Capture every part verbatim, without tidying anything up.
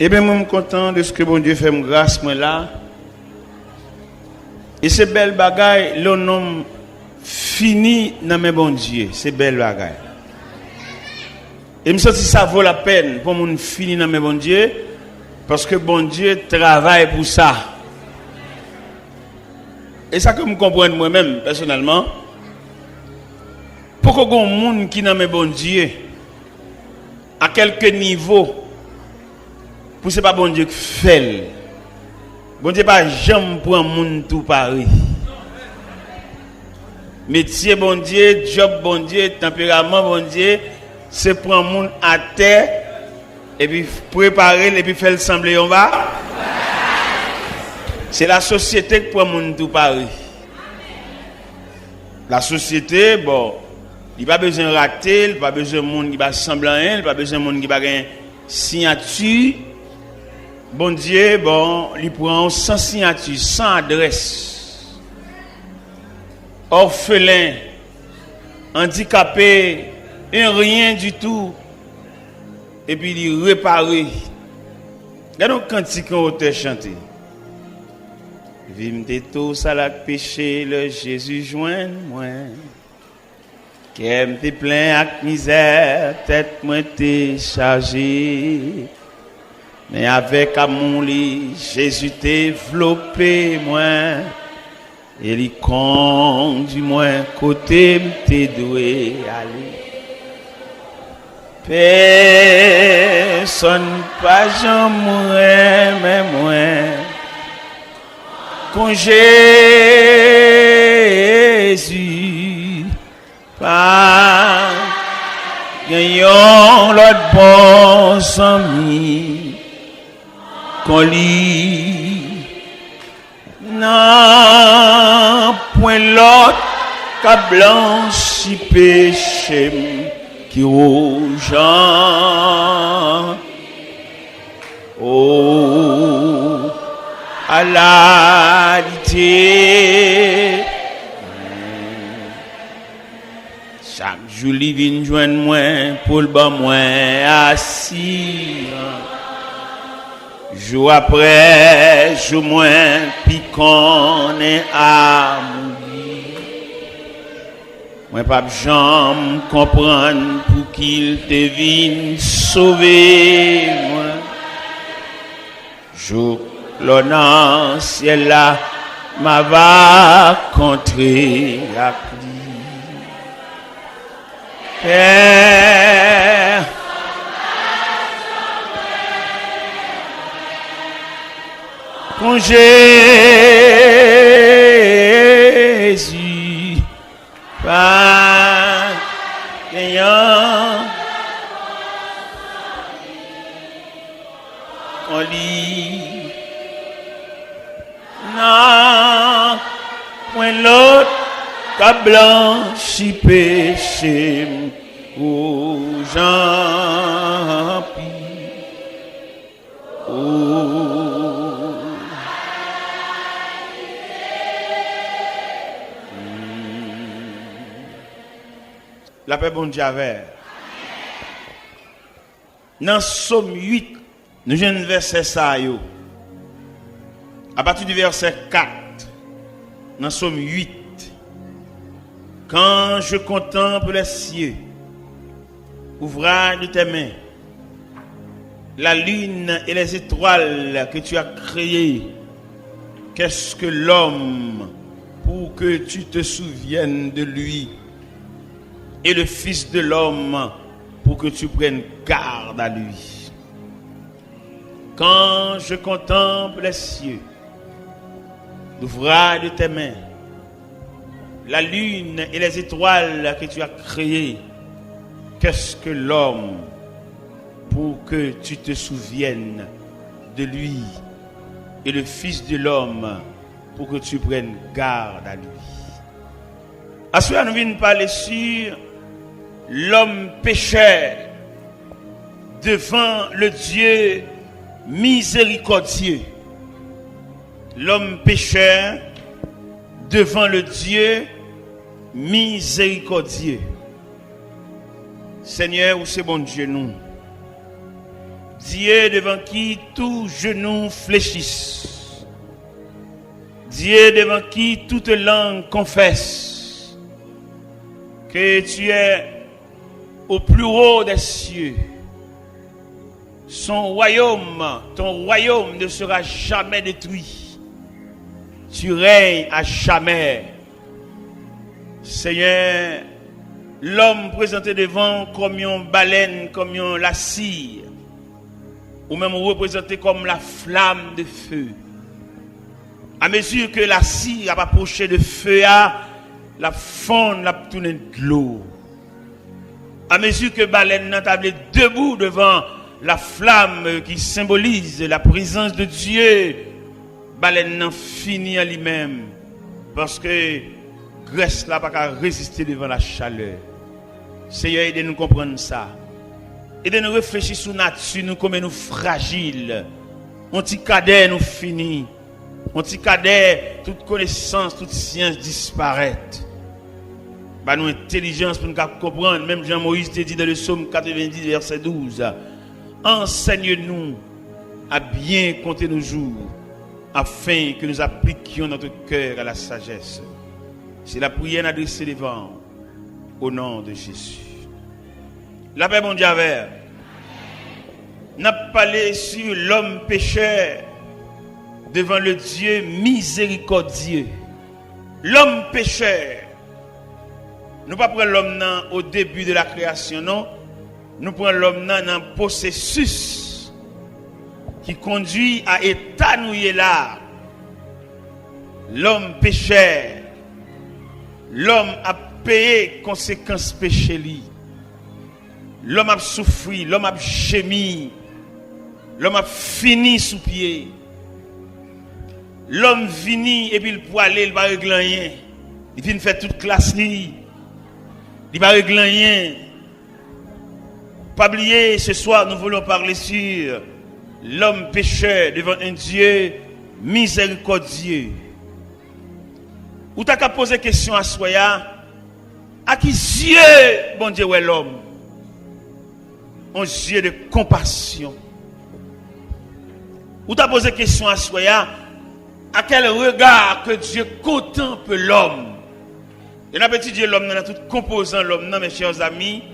Ebyen, mwen, m kontan dèske Bondye fè m gras, mwen la. E se bèl bagay lè yon nonm fini nan men Bondye. Se bèl bagay. E m santi sa vo lapèn pou yon moun fini nan men Bondye, paske Bondye travay pou sa. E sa ke m konprann mwen menm, pèsonèlman, poko gen yon moun ki nan men Bondye, a kèlke nivo, pou se pa Bondye k fè l. Bondye pa janm pran moun tou pare. Metye Bondye, djòb Bondye, tanperaman Bondye, se pran moun atè, epi prepare l, epi fè l sanble yon ba. Se lasosyete k pran moun tou pare. Lasosyete, bon, li pa bezwen rate, li pa bezwen moun ki pa sanble anyen, li pa bezwen moun ki pa gen siyati. Bondye, bon, li pran w san siyati, san adrès. Òfelen, andikape, en rien du tout. Epi li repare. Gade yon kantik yon otè chante. Vi m te tousal ak peche lè Jezi jwenn mwen. Kè m te plen ak mizè, tèt mwen te chaje. Men avèk amou li, Jezi te vlope mwen. E li kondi mwen kote m te dwe ale. Pèsonn pa janm renmen mwen kon Jezi. Pa gen yon lòt bon zanmi kon li. Nan pwen lòt k ap blanchi peche m ki wouj an. O, ala li te. Chak jou li vin jwenn mwen pou l ban mwen asirans. Jou apre jou mwen pi konnen amou li. Mwen p ap janm konprann pouki l te vin sove mwen. Jouk lò nan syèl la, m a va kontre ak li. Pè, kon Jezi, pa gen yon kon li. Nan pwen lòt k ap blanchi peche m wouj anpi. O. Lapè Bondye avè. Nan Sòm uit, nou jwenn vèsè sa yo. A pati de vèsè kat, nan Sòm uit, Quand je contemple les cieux, ouvrage de tes mains, la lune et les étoiles que tu as créées, qu'est-ce que l'homme pour que tu te souviennes de lui, et le fils de l'homme pour que tu prennes garde à lui? Quand je contemple les cieux, l'ouvrage de tes mains, la lune et les étoiles que tu as créées, qu'est-ce que l'homme pour que tu te souviennes de lui, et le fils de l'homme pour que tu prennes garde à lui? Aswè a nou vin pale sur l'homme pécheur devant le Dieu miséricordieux. L'homme pécheur devant le Dieu miséricordieux. Senyè, ou se Bondye nou. Dieu devant qui tout genou fléchisse, Dieu devant qui toute langue confesse que tu es au plus haut des cieux. Son royaume, ton royaume ne sera jamais détruit. Tu règnes à jamais. Senyè, lòm prezante devan w kòm yon balèn, kòm yon lasi, ou menm ou reprezante kòm la flamme de feu. A mezi ke lasi ap apwoche de fe a, l ap fonn, l ap tounen dlo. A mezi ke balèn nan ta vle debou devan la flamme qui symbolise la présence de Dieu, balèn nan fini an li menm, paske grès la pa ka reziste devan la chalè. Seyè, ede nou konprann sa. Ede nou reflechi sou nati nou, konbyen nou frajil. Yon ti kadè nou fini. Yon ti kadè, tout konesans, tout syans disparèt. Ba nou entèlijans pou nou ka konprann, menm jan Moyiz te di dans le psaume quatre-vingt-dix, verset douze, enseigne-nous à bien compter nos jours, afin que nous appliquions notre cœur à la sagesse. Se lapriyè n adrese devan w, au nom de Jésus. Lapè Bondye avè w. N ap pale sur l'homme pécheur devant le Dieu miséricordieux. Lòm pechè. Nou pa pran lòm nan o debi de la kreyasyon, non. Nou pran lòm nan nan pwosesis ki kondui a eta nou ye la. Lòm pechè. Lòm ap peye konsekans peche li. Lòm ap soufri, lòm ap jemi, lòm ap fini sou pye. Lòm vini epi l pwale, l pa regle anyen. Li fin fè tout klas li, li pa regle anyen. Pa bliye, ce soir, nous voulons parler sur l'homme pécheur devant un Dieu miséricordieux. Ou ta ka poze kesyon aswè a, a ki zye Bondye wè lòm? On zye de konpasyon. Ou ta poze kesyon aswè a, à quel regard que Dieu contemple l'homme? E n ap etidye lòm nan, nan tout konpozan lòm nan, mes chers amis.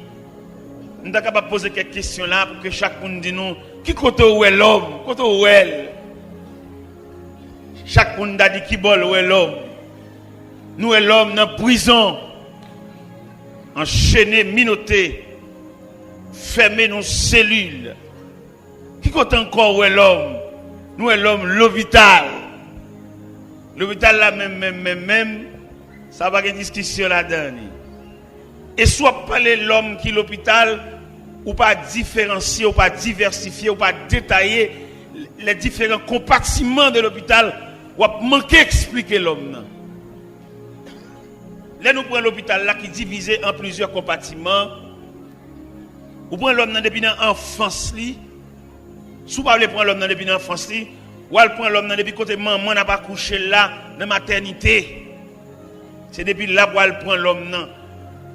Nou ta kapab poze kèk kesyon la pou ke chak moun di nou, ki kote w wè lòm? Kote w wè l? Chak moun ta di ki bò l wè lòm. Nou wè lòm nan prizon, anchene, minote, fèmen nan selil. Ki kote ankò w wè lòm? Nou wè lòm lopital. Lopital la menm, menm, menm, menm, sa pa gen diskisyon ladan li. E si w ap pale lòm ki lopital, ou pa diferansye, ou pa divèsifye, ou pa detaye les différents compartiments de l'hôpital, w ap manke eksplike lòm nan. Lè nou pran lopital la ki divize an plizyè konpatiman, ou pran lòm nan depi nan anfans li. Si w pa vle pran lòm nan depi nan anfans li, w al pran lòm nan depi kote manman n ap akouche l la, nan matènite. Se depi la pou w al pran lòm nan.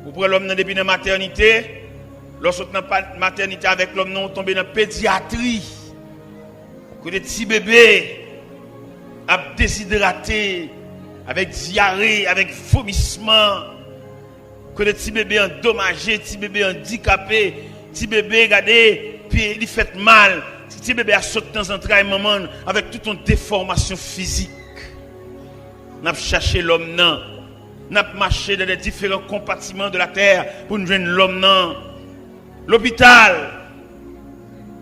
Ou pran lòm nan depi nan matènite. Lè w sot nan pa-, matènite avèk lòm nan, ou tonbe nan pedyatri. Kote ti bebe ap dezidrate, avèk dyare, avèk vomisman. Kote ti bebe andomaje, ti bebe andikape, ti bebe, gade, pye li fèt mal. Ti, ti bebe a sot nan zantray manman l avèk tout yon defòmasyon fizik. N ap chache lòm nan. N ap mache dans les différents compartiments de la terre pou n jwenn lòm nan. Lopital,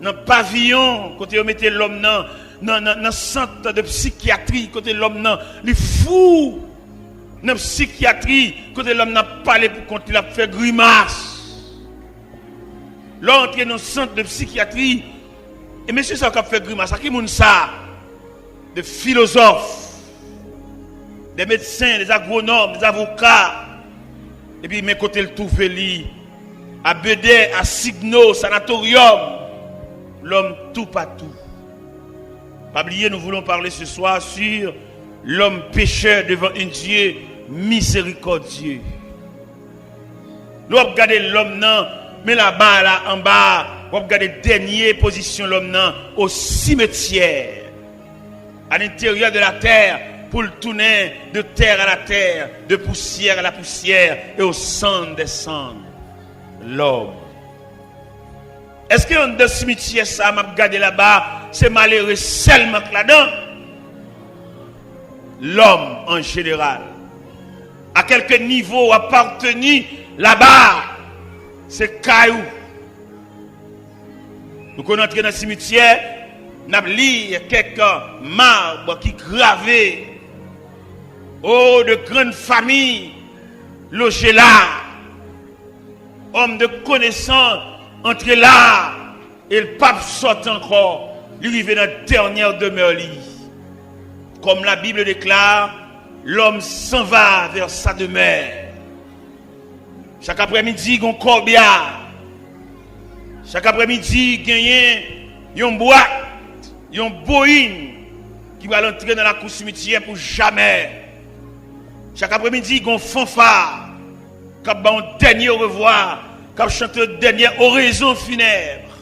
nan paviyon kote yo mete lòm nan, nan, nan, nan sant de psikyatri kote lòm nan li fou, nan psikyatri kote lòm nan ap pale pou kont li, l ap fè grimas. Lè w antre nan sant de psikyatri, e mesye sa yo k ap fè grimas, a ki moun sa? De filozòf, de medsen, de agwonòm, de avoka. Epi men kote l twouve li, a Bedè, a Signo, Sanatoryòm, lòm toupatou. Pa bliye, nous voulons parler ce soir sur l'homme pécheur devant un Dieu miséricordieux. Lè w ap gade lòm nan, men laba la anba, W ap gade dènye pozisyon lòm nan au cimetière, à l'intérieur de la terre, pou l tounen de terre à la terre, de poussière à la poussière et au cendre des cendres. Lòm. Èske anndan simityè sa a m ap gade laba, se malere sèlman k ladan? Lòm an jeneral. A kèlke nivo w apateni laba, se kay ou. Nou konn antre nan simityè, n ap li kèk mab ki grave. Oh, de grandes familles logées là. Homme de connaissance antre la, e l p ap sòti ankò. Li rive nan dènyè demè li. Comme la Bible déclare, l'homme s'en va vers sa demeure. Chak aprèmidi, gon kòbya. Chak aprèmidi, genyen yon bwat, yon boyin ki pral antre nan lakou simityè pou jamè. Chak aprèmidi, gon fanfa k ap ba yon dènye orevwa, k ap chante dènye oraison funèbre.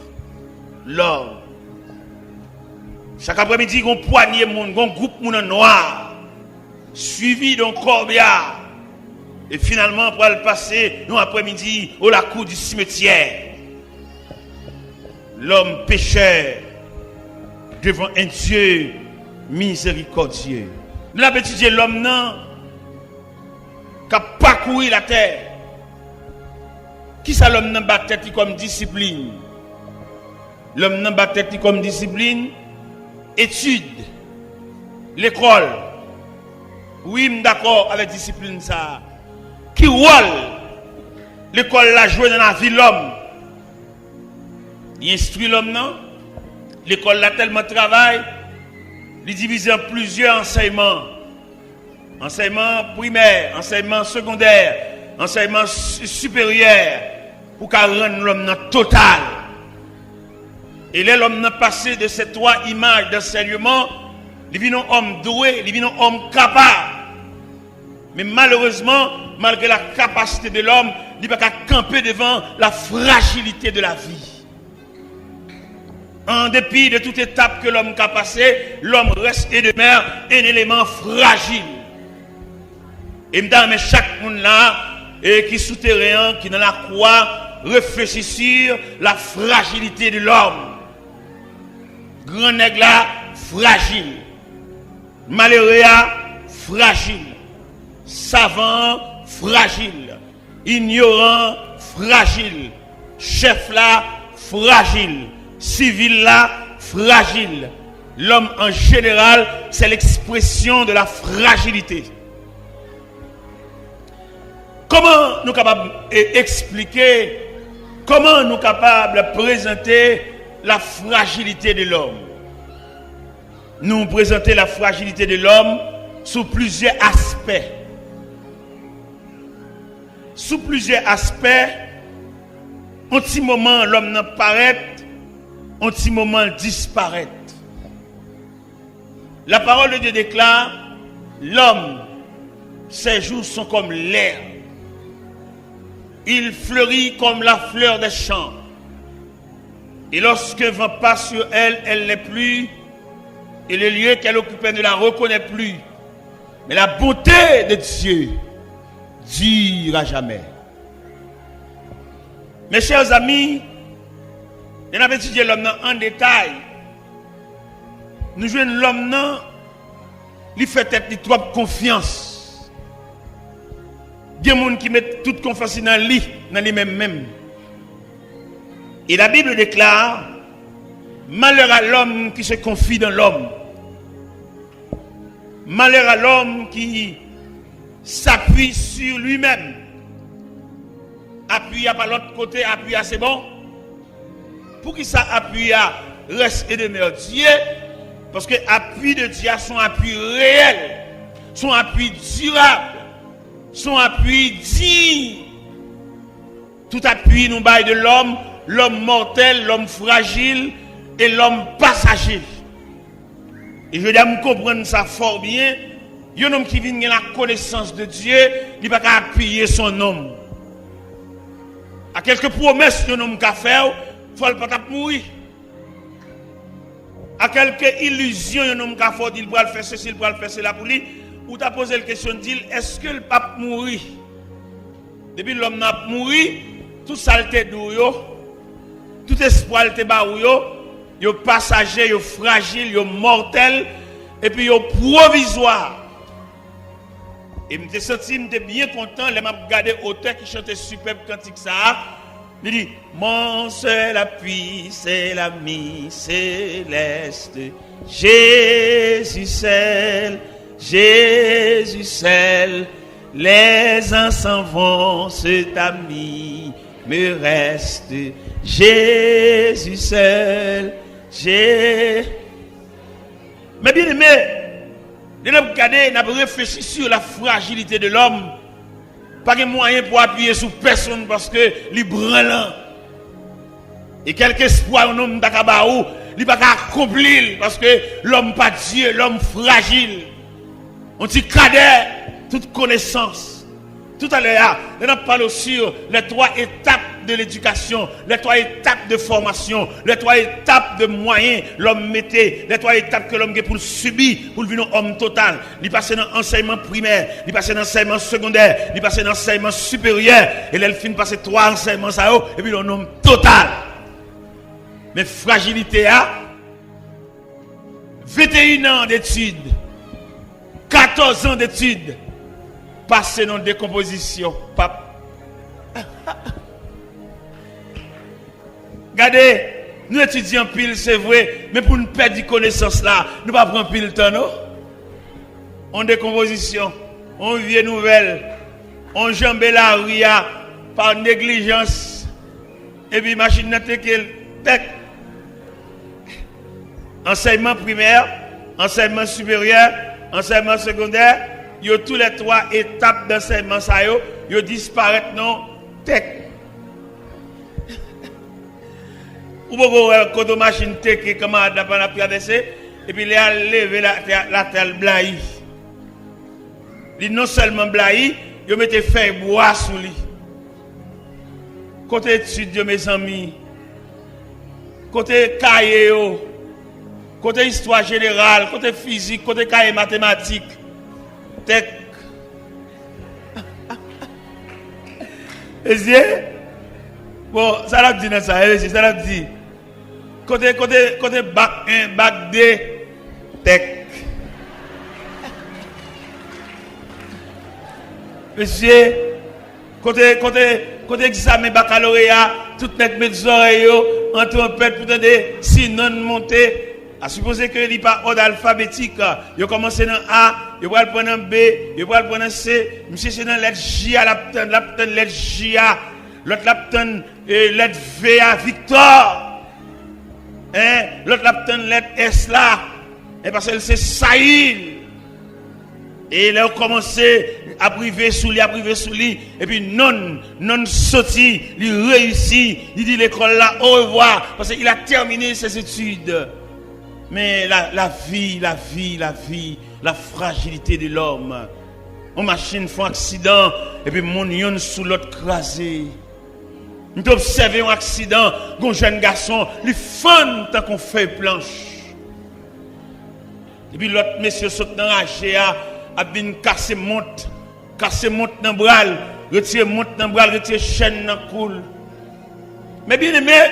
Lòm. Chak aprèmidi, gon pwanye moun, gon gwoup moun an nwa, suivi de yon kòbya, e finalman pral pase yon aprèmidi au lakou di simityè. Lòm pechè devan un Dieu miséricordieux. Nou ap etidye lòm nan k ap pakouri latè. Kisa lòm nan ba tèt li kòm disiplin? Lòm nan ba tèt li kòm disiplin, etid, lekòl. Wi, m dakò avèk disiplin sa a. Ki wòl lekòl la jwe nan lavi lòm? Li enstwi lòm nan. Lekòl la tèlman travay, li divize an plizyè ansèyman. Ansèyman primè, ansèyman segondè, ansèyman si-, siperyè, pou ka rann lòm nan total. E lè lòm nan pase de ces trois images d'enseignement, li vin yon òm dwe, li vin yon òm kapab. Men malerezman, malgre la kapasite de lòm, li pa ka kanpe devan la frajilite de la vi. En dépit de toute étape que l'homme ka pase, l'homme reste et demeure un élément fragile. E m ta renmen chak moun la, e ki sou teren an, ki nan lakou a, reflechi sur la fragilité de l'homme. Gran nèg la frajil. Malere a frajil. Savan an frajil. Inyoran an frajil. Chèf la frajil. Sivil la frajil. L'homme en général, c'est l'expression de la fragilité. Kòman nou kapab, e, eksplike, kòman nou kapab prezante la frajilite de lòm? Nou prezante la frajilite de lòm sou plizyè aspè. Sou plizyè aspè, yon ti moman lòm nan parèt, yon ti moman l disparèt. La parole de Dieu déclare, l'homme, ses jours sont comme l'herbe. Il fleurit comme la fleur des champs. Et lorsqu'un vent passe sur elle, elle n'est plus, et le lieu qu'elle occupait ne la reconnaît plus. Mais la bonté de Dieu dure à jamais. Mes chers amis, lè n ap etidye lòm nan an detay, nou jwenn lòm nan, li fè tèt li twòp konfyans. Gen moun ki met tout konfyans li nan li, nan li menm menm. Et la Bible déclare, malheur à l'homme qui se confie dans l'homme. Malheur à l'homme qui s'appuie sur lui-même. Apui a pa lòt kote, apui a se bon. Poukisa apui a reste et demeure Dieu? Paske apui de Dye a se yon apui reyèl, se yon apui dirab, se yon apui diy. Tout apui nou bay de lòm, lòm mòtèl, lòm frajil e lòm pasaje. E jodi a, m konprann sa fò byen. Yon nonm ki vin gen lakonesans de Dye, li pa ka apiye son nonm. A kèlke pwomès yon nonm ka fè w, Pòl pa t ap mouri. A kèlke ilizyon yon nonm ka fè w, di l pral fè sesi, l pral fè sela pou li, ou ta poze l kesyon, di l, èske l p ap mouri? Depi lòm nan ap mouri, tout sa l te di w yo, tout espwa l te ba ou yo, yo pasaje, yo frajil, yo mòtèl, epi yo pwovizwa. E m te santi m te byen kontan lè m ap gade otè ki chante sipèb kantik sa a. Li di, Mon seul appui, c'est l'ami céleste, Jésus seul, Jésus seul, les uns s'en vont, cet ami me reste, Jésus seul, Jé-, Men byeneme, lè n ap gade, n ap reflechi sur la fragilité de l'homme. Pa gen mwayen pou apiye sou pèsonn paske li branlan. E kèlkeswa yon nonm ta ka ba ou, li pa ka akonpli l paske lòm pa Dye, lòm frajil. On ti kadè, tout konesans. Toutalè a, lè n ap pale w sur les trois étapes de l'éducation, les trois étapes de formation, les trois étapes de mwayen lòm mete, les trois étapes ke lòm gen pou l sibi pou l vin yon òm total. Li pase nan ansèyman primè, li pase nan ansèyman segondè, li pase nan ansèyman siperyè, e lè l fin pase twa ansèyman sa yo, epi l yon nonm total. Men frajilite a, venteyen an detid, katòz an detid, pase nan dekonpozisyon. Pap. Gade, nou etidye anpil, se vre, men pou n pèdi konesans la, nou pa pran anpil tan, non. On dekonpozisyon, on vye nouvèl, on janbe lari a pa neglijans, epi machin nan teke l tèk. Ansèyman primè, ansèyman siperyè, ansèyman segondè, yo toulètwa etap dansèyman sa yo, yo disparèt nan tèk. Ou poko wè kote machin teke kanmarad la pandan ap travèse, epi lè al leve latè, latè al blayi. Li non sèlman blayi, yo mete fèy bwa sou li. Kote etid yo, mezanmi? Kote kaye yo? Kote istwa jeneral? Kote fizik? Kote kaye matematik? Tèk. Mesye, bon, sa l ap di nan sa, mesye, sa l ap di? Kote, kote, kote bak en, bak de? Tèk. Mesye, kote, kote, kote egzamen bakaloreya? Tout nèg met zòrèy yo an twonpèt pou tande si nòt monte. A sipoze ke li pa òd alfabetik. Yo kòmanse nan A, yo pral pran nan B, yo pral pran nan C. Misye se nan lèt J a l ap tann, l ap tann lèt J a. Lòt la ap tann, e, lèt V a, Victor. Hein? Lòt la ap tann lèt S la. E paske l se Sayil. E lè yo kòmanse ap rive sou li, ap rive sou li, epi nonn, nonn soti, li reyisi, li di lekòl la orevwa, paske il a terminé ses études. Men la, la vi, la vi, la vi, la frajilite de lòm. Yon machin fè yon aksidan, epi moun yonn sou lòt kraze. M te obsève yon aksidan, gon jèn gason, li fann tankou fèy planch. Epi lòt mesye sot nan raje a, ap vin kase mont, kase mont nan bra l, retire mont nan bra l, retire chèn nan kou l. Men byeneme,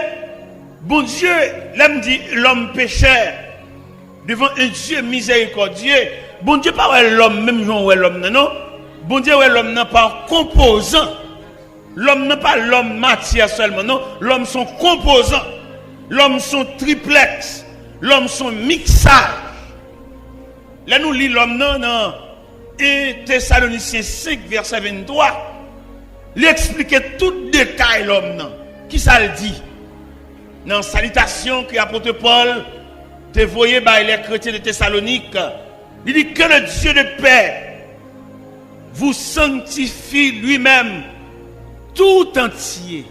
Bondye, lè m di lòm pechè, devan un Dieu miséricordieux, Bondye pa wè lòm menm jan w wè lòm nan, non. Bondye wè lòm nan pa konpozan. Lòm nan pa lòm matyè sèlman, non. Lòm se yon konpozan. Lòm se yon triplèks. Lòm se yon miksaj. Lè nou li lòm nan nan en Tesalonisyen senk, vèsè venntwa, li eksplike tout detay lòm nan. Kisa l di? Nan salitasyon ke apot Pòl te voye bay lè kretyen de Tesalonik, li di, Que le Dieu de paix vous sanctifie lui-même tout entier,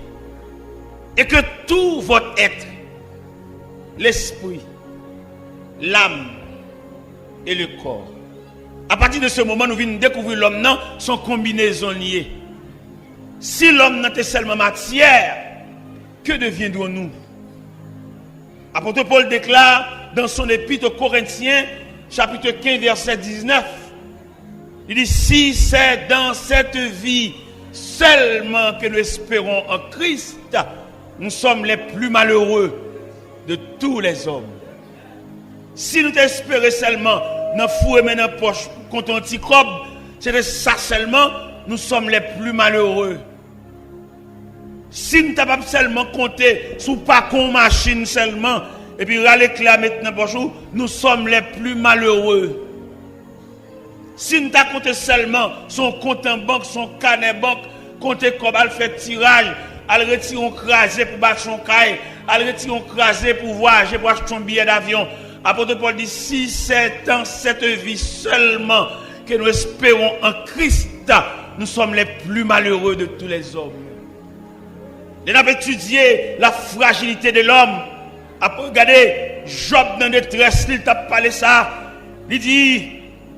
et que tout votre être, l'esprit, l'âme et le corps. Apati de se moman, nou vin dekouvri lòm nan se yon konbinezon li ye. Si lòm nan te sèlman matyè, que deviendrons-nous? Apôtre Paul déclare dans son épître aux Corinthiens, chapitre quinze, verset dix-neuf, il dit, si c'est dans cette vie seulement que nous espérons en Christ, nous sommes les plus malheureux de tous les hommes. Si nou te espere sèlman nan foure men nan pòch pou konte yon ti kòb, se te sa sèlman, nous sommes les plus malheureux. Si n ta p ap sèlman konte sou pakon machin sèlman, epi rale kle a met nan pòch ou, nous sommes les plus malheureux. Si n ta konte sèlman sou yon kont an bank, sou yon kanè bank, konte kòb, al fè tiraj, al retire yon kraze pou bati yon kay, al retire yon kraze pou vwayaje, pou achte yon biyè davyon. Apôtre Paul dit, si c'est dans cette vie seulement que nous espérons en Christ, nous sommes les plus malheureux de tous les hommes. Lè n ap etidye la frajilite de lòm, ap gade Jòb nan detrès li, l t ap pale sa, li di,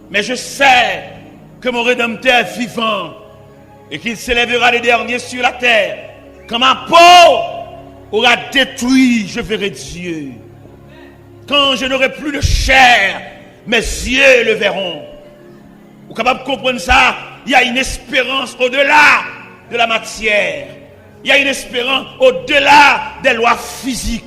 mais je sais que mon Rédempteur est vivant et qu'il s'élèvera le dernier sur la terre. Quand ma peau aura détruit, je verrai Dieu. Quand je n'aurai plus de chair, mes yeux le verront. Ou kapab konprann sa, il y a une espérance au-delà de la matière. Il y a une espérance au-delà des lois physiques.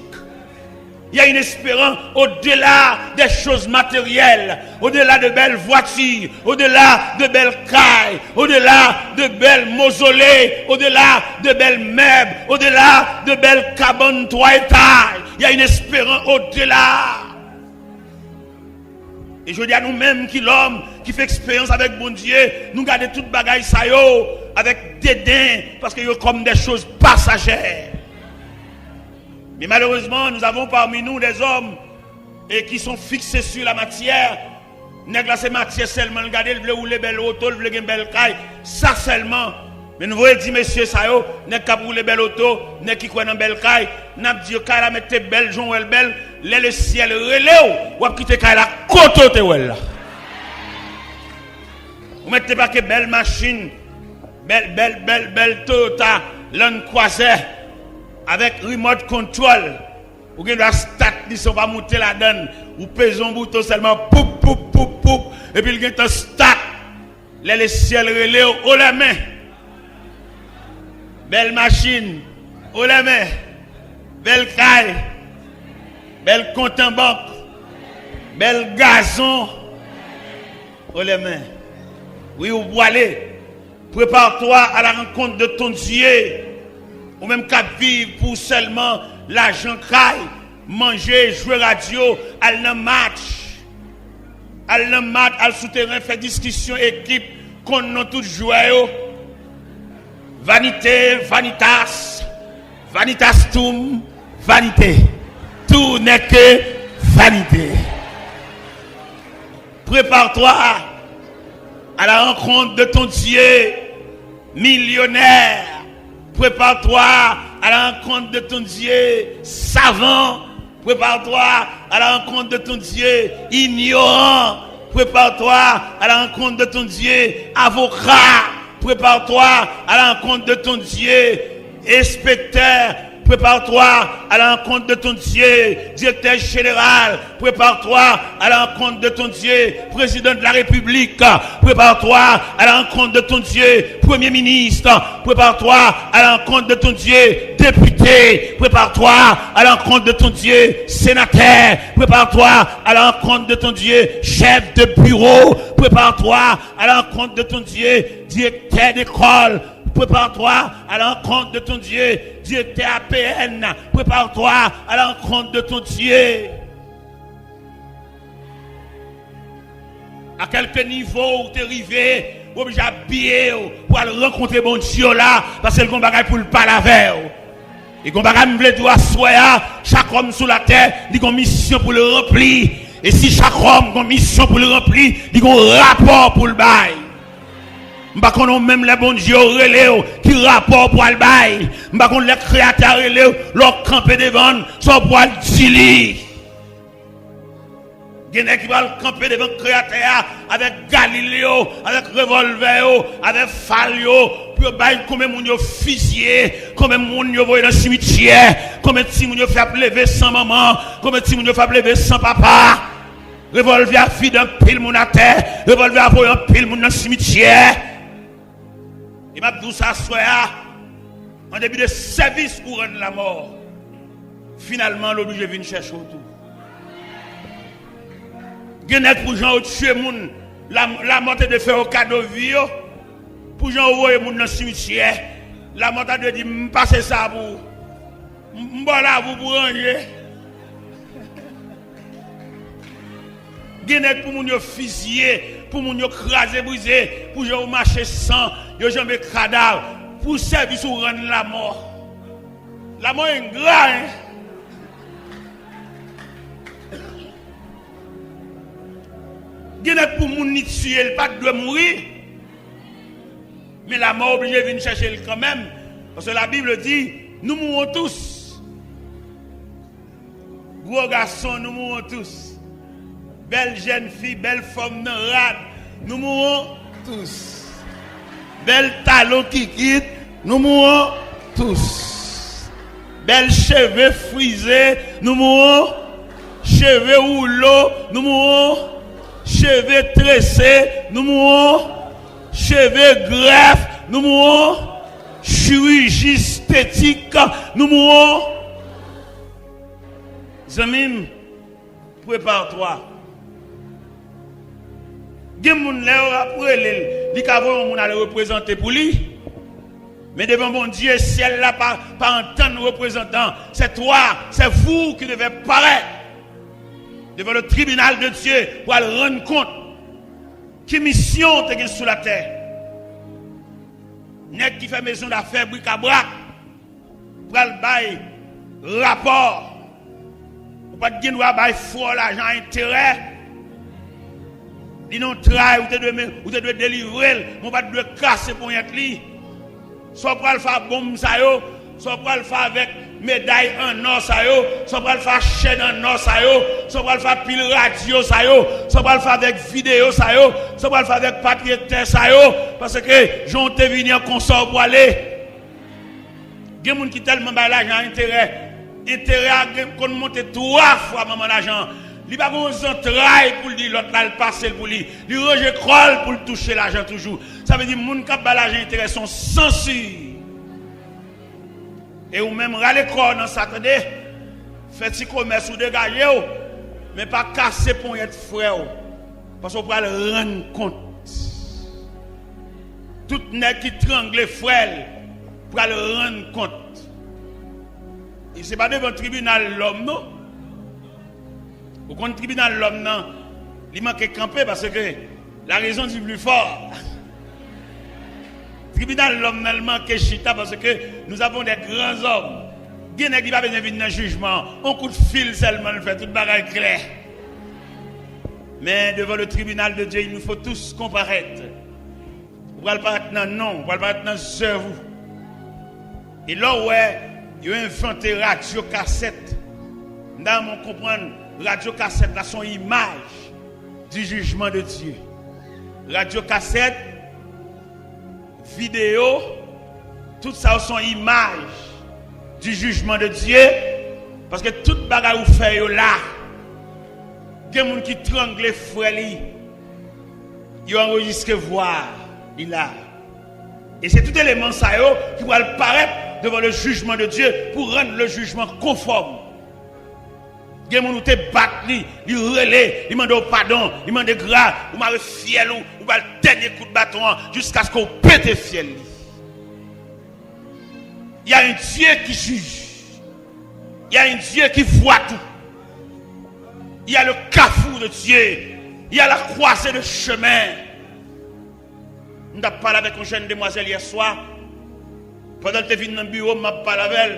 Il y a une espérance au-delà des choses matérielles, au-delà de belles voitures, au-delà de belles cailles, au-delà de belles mausolées, au-delà de belles meubles, au-delà de belles cabanes trois étages. Il y a une espérance au-delà. E jodi a nou menm ki lòm, ki fè eksperyans avèk Bondye, nou gade tout bagay sa yo avèk deden, paske yo comme des choses passagères. Mais malheureusement, nous avons parmi nous des hommes et qui sont fixés sur la matière. Nèg la se matyè sèlman l gade, l vle woule bèl oto, l vle gen bèl kay, sa sèlman. Men nou voye di mesye sa yo, nèg k ap woule bèl oto, nèg ki kwè nan bèl kay, n ap di yo kay la mèt te bèl jan w wè l bèl, lè lesyèl rele w, w ap kite kay la kote w te wè l la. Ou mèt te pake bèl machin, bèl, bèl, bèl, bèl Toyota Land Cruiser avèk remote control. Ou gen dwa start li san w pa moute ladann. Ou peze yon bouton sèlman, poup, poup, poup, poup, epi l gentan start. Lè lesyèl rele w, haut les mains. Bèl machin, haut les mains. Bèl kay, bèl kont an bank, bèl gazon, haut les mains. Wi, ou pwale. Prépare-toi à la rencontre de ton Dieu. Ou menm k ap viv pou sèlman lajan, kay, manje, jwe radyo, al nan match. Al nan match, al sou teren, fè diskisyon ekip, konn non tout jwè yo. Vanité, vanitas, vanitastum, vanité. Tout n'est que vanité. Prépare-toi à la rencontre de ton Dieu, millionnaire. Prépare-toi à la rencontre de ton Dieu, savant. Prépare-toi à la rencontre de ton Dieu, ignorant. Prépare-toi à la rencontre de ton Dieu, avocat. Prépare-toi à la rencontre de ton Dieu, inspecteur. Prépare-toi à la rencontre de ton Dieu, directeur général. Prépare-toi à la rencontre de ton Dieu, président de la République. Prépare-toi à la rencontre de ton Dieu, premier ministre. Prépare-toi à la rencontre de ton Dieu, député. Prépare-toi à la rencontre de ton Dieu, sénateur. Prépare-toi à la rencontre de ton Dieu, chef de bureau. Prépare-toi à la rencontre de ton Dieu, directeur d'école. Prépare-toi à la rencontre de ton Dieu, directeur A P N. Prépare-toi à la rencontre de ton Dieu. A kèlke nivo ou te rive, ou oblije abiye w pou al rankontre Bondye w la, paske l gon bagay pou l pale avè w. E gon bagay m vle di w aswè a, chak òm sou latè, li gon misyon pou l ranpli. E si chak òm gon misyon pou l ranpli, li gon rapò pou l bay. M pa konnen w menm lè Bondye w rele w, ki rapò w pral bay. M pa konn lè Kreyatè a rele w, lè w kanpe devan l, sa w pral di li. Gen nèg ki pral kanpe devan Kreyatè a avèk galil yo, avèk revòlvè yo, avèk fal yo, pou yo bay konbyen moun yo fiziye, konbyen moun yo voye nan simityè, konbyen timoun yo fè ap leve san manman, konbyen timoun yo fè ap leve san papa. Revòlvè a vide anpil moun atè, revòlvè a voye anpil moun nan simityè. E m ap di w sa aswè a, an depi de sèvis ou rann lamò, finalman, l oblije vin chèche w tou. Gen nèg pou jan yo tchwe moun, la- lamò te dwe fè yo kado vi yo. Pou jan yo voye moun nan simityè, lamò ta dwe di, "M pase sa pou ou. M m ba w lavi w pou ranje." Gen nèg pou moun yo fiziye, pou moun yo kraze brize, pou jan yo mache san, yo janbe kadav, pou sèvis ou rann lamò. Lamò engra, en. Gen nèg pou moun li tiye, li pa t dwe mouri. Men lamò oblije vin chèche l kanmenm. Paske Labib di, nous mourrons tous. Gwo gason, nous mourrons tous. Bèl jèn fi, bèl fòm nan rad, nous mourrons tous. Bèl talon kikit, nous mourrons tous. Bèl cheve frize, nous mourrons. Cheve woulo, nous mourrons. Cheve trese, nous mourrons. Cheve grèf, nous mourrons. Chiriji estetik, nous mourrons. Zanmi m, prépare-toi. Gen moun lè yo ap rele l, li ka voye yon moun ale reprezante pou li. Men devan Bondye, syèl la pa, pa antann reprezantan. C'est toi, c'est vous qui devez paraître devant le tribunal de Dieu pou al rann kont ki misyon w te gen sou latè. Nèg ki fè mezon dafè brikabrak pral bay rapò. Ou pa t gen dwa bay frè w lajan a enterè. Li nan yon tray, ou te dwe, men- ou te dwe delivre l, men ou pa t dwe kase ponyèt li. Sa w pral fè a bonm sa yo, sa w pral fè avèk meday an nò sa yo, sa w pral fè a chèn an nò sa yo, sa w pral fè a pil radyo sa yo, sa w pral fè avèk videyo sa yo, sa w pral fè avèk papye tè sa yo, paske jan w te vini an konsa w pwale. Gen moun ki tèlman bay lajan a enterè, enterè a gen konn monte twa fwa manman lajan an. Li pa gen yon zantray pou l di lòt la, l pase l pou li. Li ranje kò l pou l touche lajan toujou. Sa vle di moun k ap bay lajan enterè se yon sansi. E ou menm, rale kò w nan sa, tande. Fè ti komès ou, degaje w, men pa kase ponyèt frè w, paske w pral rann kont. Tout nèg ki trangle frè l pral rann kont. E se pa devan tribinal lòm, non. Ou konn tribinal lòm nan, li manke kanpe paske la raison du plus fort. Tribinal lòm nan, li manke chita paske nous avons des grands hommes. Gen nèg li pa bezwen vin nan jijman an. On kout fil sèlman l fè, tout bagay klè. Men devant le tribunal de Dieu, il nous faut tous comparaître. Ou pral parèt nan non, ou pral parèt nan zèv ou. E lè w wè yo envante radyo kasèt, m ta renmen w konprann, radyo kasèt la se yon imaj du jugement de Dieu. Radyo kasèt, videyo, tout sa yo se yon imaj du jugement de Dieu, paske tout bagay ou fè yo la. Gen moun ki trangle frè li, yo anrejistre vwa li la. E se tout eleman sa yo ki pral parèt devan le jugement de Dieu pou rann le jugement konfòm. Gen moun ou te bat li, li rele, li mande w padon, li mande gra, ou mare fyèl ou, ou ba l dènye kout baton an jiskaske w pete fyèl li. Il y a un Dieu qui juge. Il y a un Dieu qui voit tout. Il y a le carrefour de Dieu. Il y a la croisée de chemin. M t ap pale avèk yon jèn demwazèl yè swa. Pandan l te vin nan biwo m, m ap pale avè l.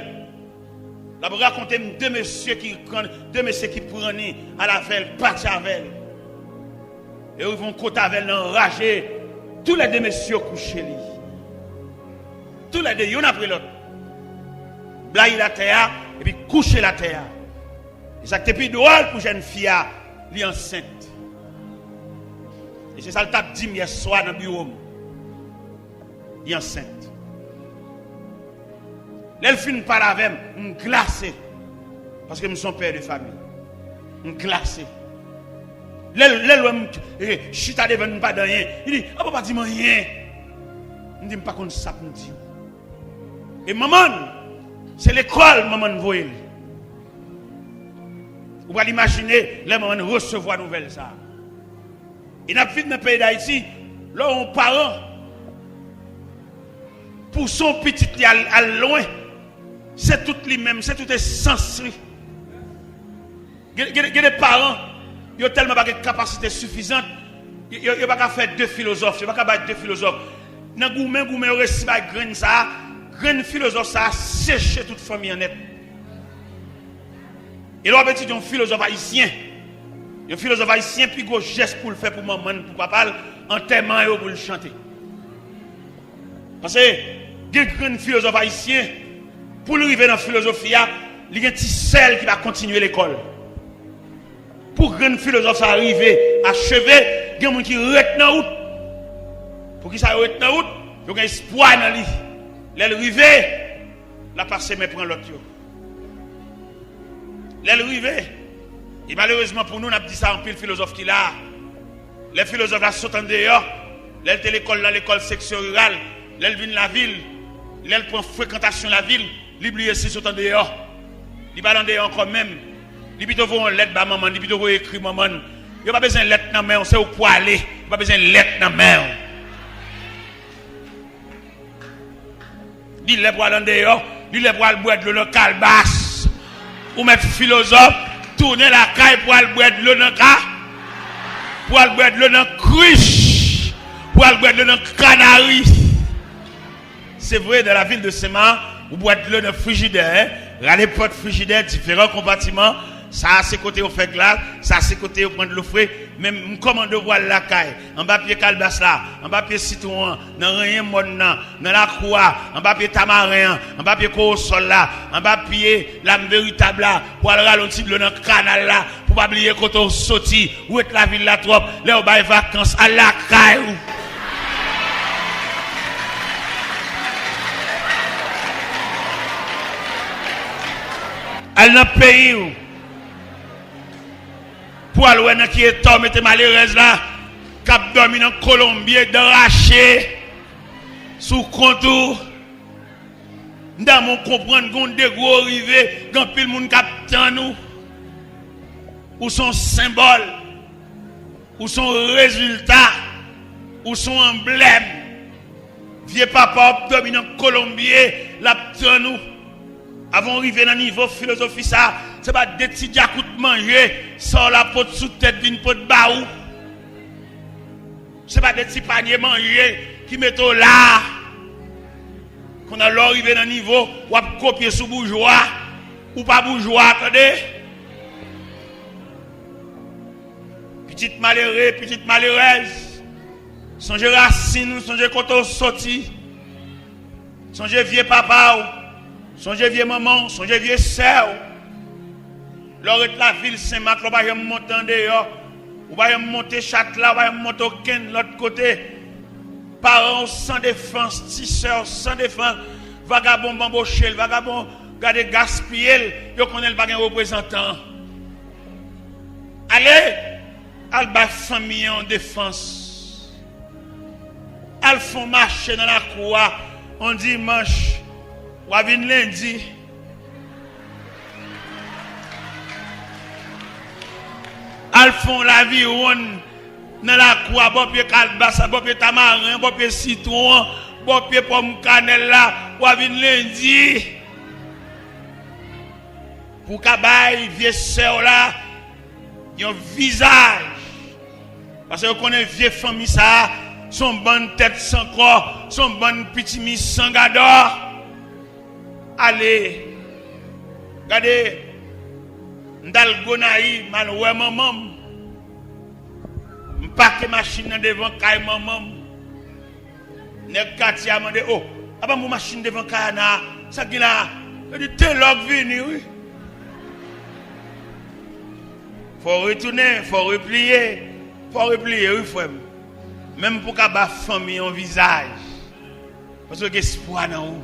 L ap rakonte m de mesye ki pran, de mesye ki pran li al avè l, pati avè l. E yo rive yon kote avè l nan raje, toulède mesye yo kouche li. Toulède, youn apre lòt. Blayi l atè a, epi kouche l atè a. E sa k te pi dwòl pou jèn fi a, Li ansent. E se sa l t ap di m yèswa nan biwo m. Li ansent. Lè l fin pale avè m, m glase. Paske m se yon pè de fanmi. M glase. Lè l, lè l wè m, eh, chita devan l, m pa di anyen. Li di, "A, papa, di m anyen." M di, "M pa konn sa pou m di w." E manman l, se lekòl manman l voye l. Ou pral imajine lè manman l resevwa nouvèl sa a. E n ap viv nan peyi Dayiti, lè yon paran pouse yon pitit li al, al lwen, se tout li menm, se tout esans li. Gen, gen, gen de paran, yo tèlman pa gen kapasite sifizan, yo, yo, yo pa ka fè de filozòf, yo pa ka bay de filozòf. Nan goumen, goumen, yo resi bay grenn sa a, grenn filozòf sa a seche tout fanmi an nèt. E lè w ap etidye yon filozòf ayisyen, yon filozòf ayisyen pi gwo jès pou l fè pou manman l, pou papa l, antèman yo pou l chante. Paske gen grenn filozòf ayisyen, pou l rive nan filozofi a, li gen ti sè l ki pa kontinye lekòl. Pou grenn filozòf sa a rive acheve, gen moun ki ret nan wout. Poukisa yo ret nan wout? Yo gen espwa nan li. Lè l rive, l ap pase men pran lòt yo. Lè l rive, e malerezman pou nou, n ap di sa, anpil filozòf ki la a. Lè filozòf la sot andeyò, lè l te lekòl nan lekòl seksyon riral, lè l vin lavil, lè l pran frekantasyon lavil, li bliye si l sot andeyò. Li pa al andeyò ankò menm. Li pito voye yon lèt ba manman l, li pito voye ekri manman l. Yo pa bezwen lèt nan men w, se ou k pwale. Yo pa bezwen lèt nan men w. Li lè pou al andeyò, li lè pou al bwè dlo nan kalbas. Ou mèt filozòf, tounen lakay pou al bwè dlo nan ka, pou al bwè dlo nan krich, pou al bwè dlo nan kanari. Se vre, dans la ville de Saint-Marc, ou bwè dlo nan frijidè, hein? Rale pòt frijidè, diferan konpatiman. Sa a se kote yo fè glas, sa a se kote yo pran dlo fre. Men m kòmande w pou al lakay, anba pye kalbas la, anba pye sitwon an, nan renyen mòn nan, nan lakou a, anba pye tamaren an, anba pye kowosòl la, anba pye lam veritab la, pou al rale yon ti dlo nan kanal la, pou pa bliye kote w soti, ou ret lavil la twòp, lè yo bay vakans, al lakay ou. Al nan peyi w. Pou al wè nan ki eta w mete malerèz la, k ap dòmi nan kolonbye, dan rache, sou kont ou. M ta renmen w konprann, gen yon degre w rive, gen anpil moun k ap tann ou. Ou se yon senbòl. Ou se yon rezilta. Ou se yon anblèm. Vye papa w ap dòmi nan kolonbye, l ap tann ou. Avan w rive nan nivo filozofi sa a, se pa de ti djakout manje, sa w la pot sou tèt vin pot ba ou. Se pa de ti panye manje ki mete w la a. Kounye a, lè w rive nan nivo, w ap kopye sou boujwa. Ou pa boujwa, tande. Pitit malere, pitit malerèz. Sonje rasin ou, sonje kote w soti. Sonje vye papa w. Sonje vye manman w, sonje vye sè w. Lè w ret lavil Senmak la, ou pa janm monte andeyò. Ou pa janm monte Chatla, ou pa janm monte okenn lòt kote. Paran w san defans, ti sè w san defans. Vagabon banboche l, vagabon gade gaspiye l, yo konnen l pa gen reprezantan. Ale, al bay fanmi an yon defans. Al fè yon mache nan lakou a yon dimanch, w a vin lendi. Al fè yon laviwonn nan lakou a, bò pye kalbas la, bò pye tamaren, bò pye sitwon an, bò pye pòm kanèl la, w a vin lendi. Pou w ka bay vye sè w la yon vizaj. Paske yo konnen vye fanmi sa a, se yon bann tèt san kò, se yon bann pitimi san gadò. Ale, gade, m t al Gonayiv, m al wè manman m. M pake machin nan devan kay manman m. Nèg katye a mande, "O, apa m wè machin devan kay Ana a? Sa k gen la a?" Yo di, "Telò k vini, wi." Fò w retounen, fò w repliye, fò w repliye, wi, frè m. Menm pou w ka ba fanmi yon vizaj. Paske w gen espwa nan ou.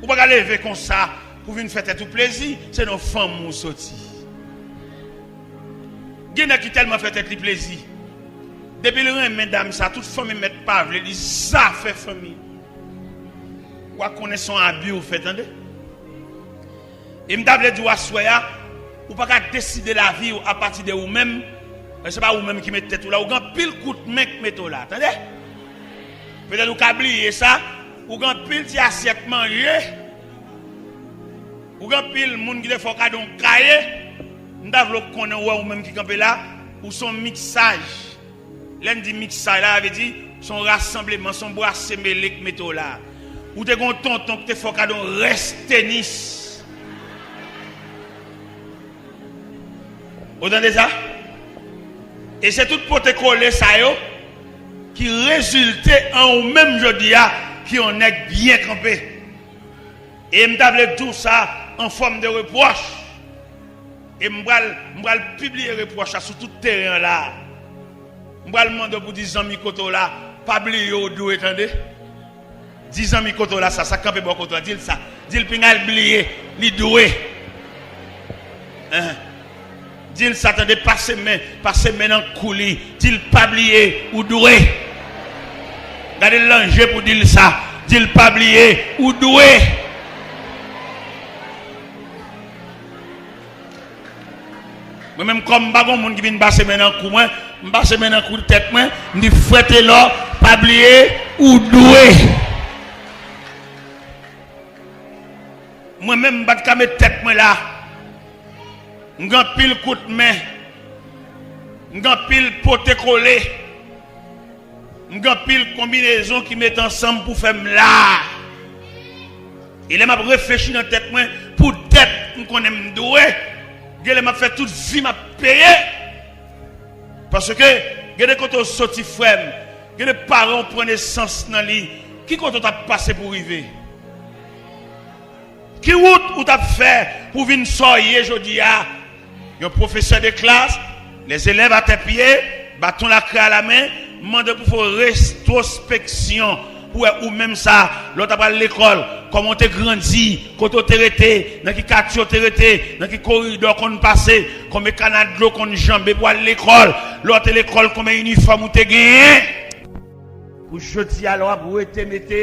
Ou pa ka leve konsa pou vin fè tèt ou plezi, se nan fanmi w soti. Gen nèg ki tèlman fè tèt li plezi. Depi l renmen dam sa, tout fanmi mèt pa vle li, zafè fanmi. W a konnen se yon abi w fè, tande. E m ta vle di w aswè a, ou pa ka deside lavi w apati de ou menm. Men se pa ou menm ki met tèt ou la, ou gen anpil kout men k mete w la, tande. Petèt ou ka bliye sa, ou gen anpil ti asyèt manje, ou gen anpil moun ki te fè w kado yon kaye. M ta vle w konnen, ou wè ou menm ki kanpe la, ou se yon miksaj. Lè n di miksaj la, sa vle di se yon rasanbleman, se yon brase mele k mete w la. Ou te gen yon tonton ki te fè w kado yon rès tenis. Ou tande sa? E se tout pote kole sa yo ki rezilte an ou menm jodi a, ki yon nèg byen kanpe. E m ta vle di w sa an fòm de repwòch. E m pral, m pral pibliye repwòch la sou tout teren an la. M pral mande w pou di zanmi kote w la, pa bliye ou dwe, tande. Di zanmi kote w la sa, sa k kanpe bò kote w la, di l sa. Di l pinga l bliye, li dwe. Enhen. Di l sa, tande, pase men, pase men nan kou li. Di l pa bliye, ou dwe. Gade l nan je pou di l sa. Di l pa bliye, ou dwe. Mwen menm, kòm m pa gon moun ki vin pase men nan kou mwen, m pase men nan kou tèt mwen, m di, frè Telò, pa bliye, ou dwe. Mwen menm, m pa t ka met tèt mwen la. M gen anpil kout men. M gen anpil pote kole. M gen anpil konbinezon ki met ansanm pou fè m la. E lè m ap reflechi nan tèt mwen, poutèt m konnen m dwe, gen lè m ap fè tout vi m ap peye. Paske, gen de kote w soti, frè m, gen de paran w pran nesans nan li, ki kote w t ap pase pou w rive? Ki wout ou t ap fè pou w vin sa w ye jodi a? Yon pwofesè de klas, lèzelèv atè pye, baton lakre alamen, mande pou fè w retwospeksyon, pou w wè ou menm sa, lè w t ap al lekòl, kòman w te grandi, kote w te rete, nan ki katye w te rete, nan ki koridò w konn pase, konbyen kana dlo w konn janbe pou w al lekòl, lè w te lekòl, konbyen inifòm ou te genyen. Pou jodi a, lè w ap rete mete,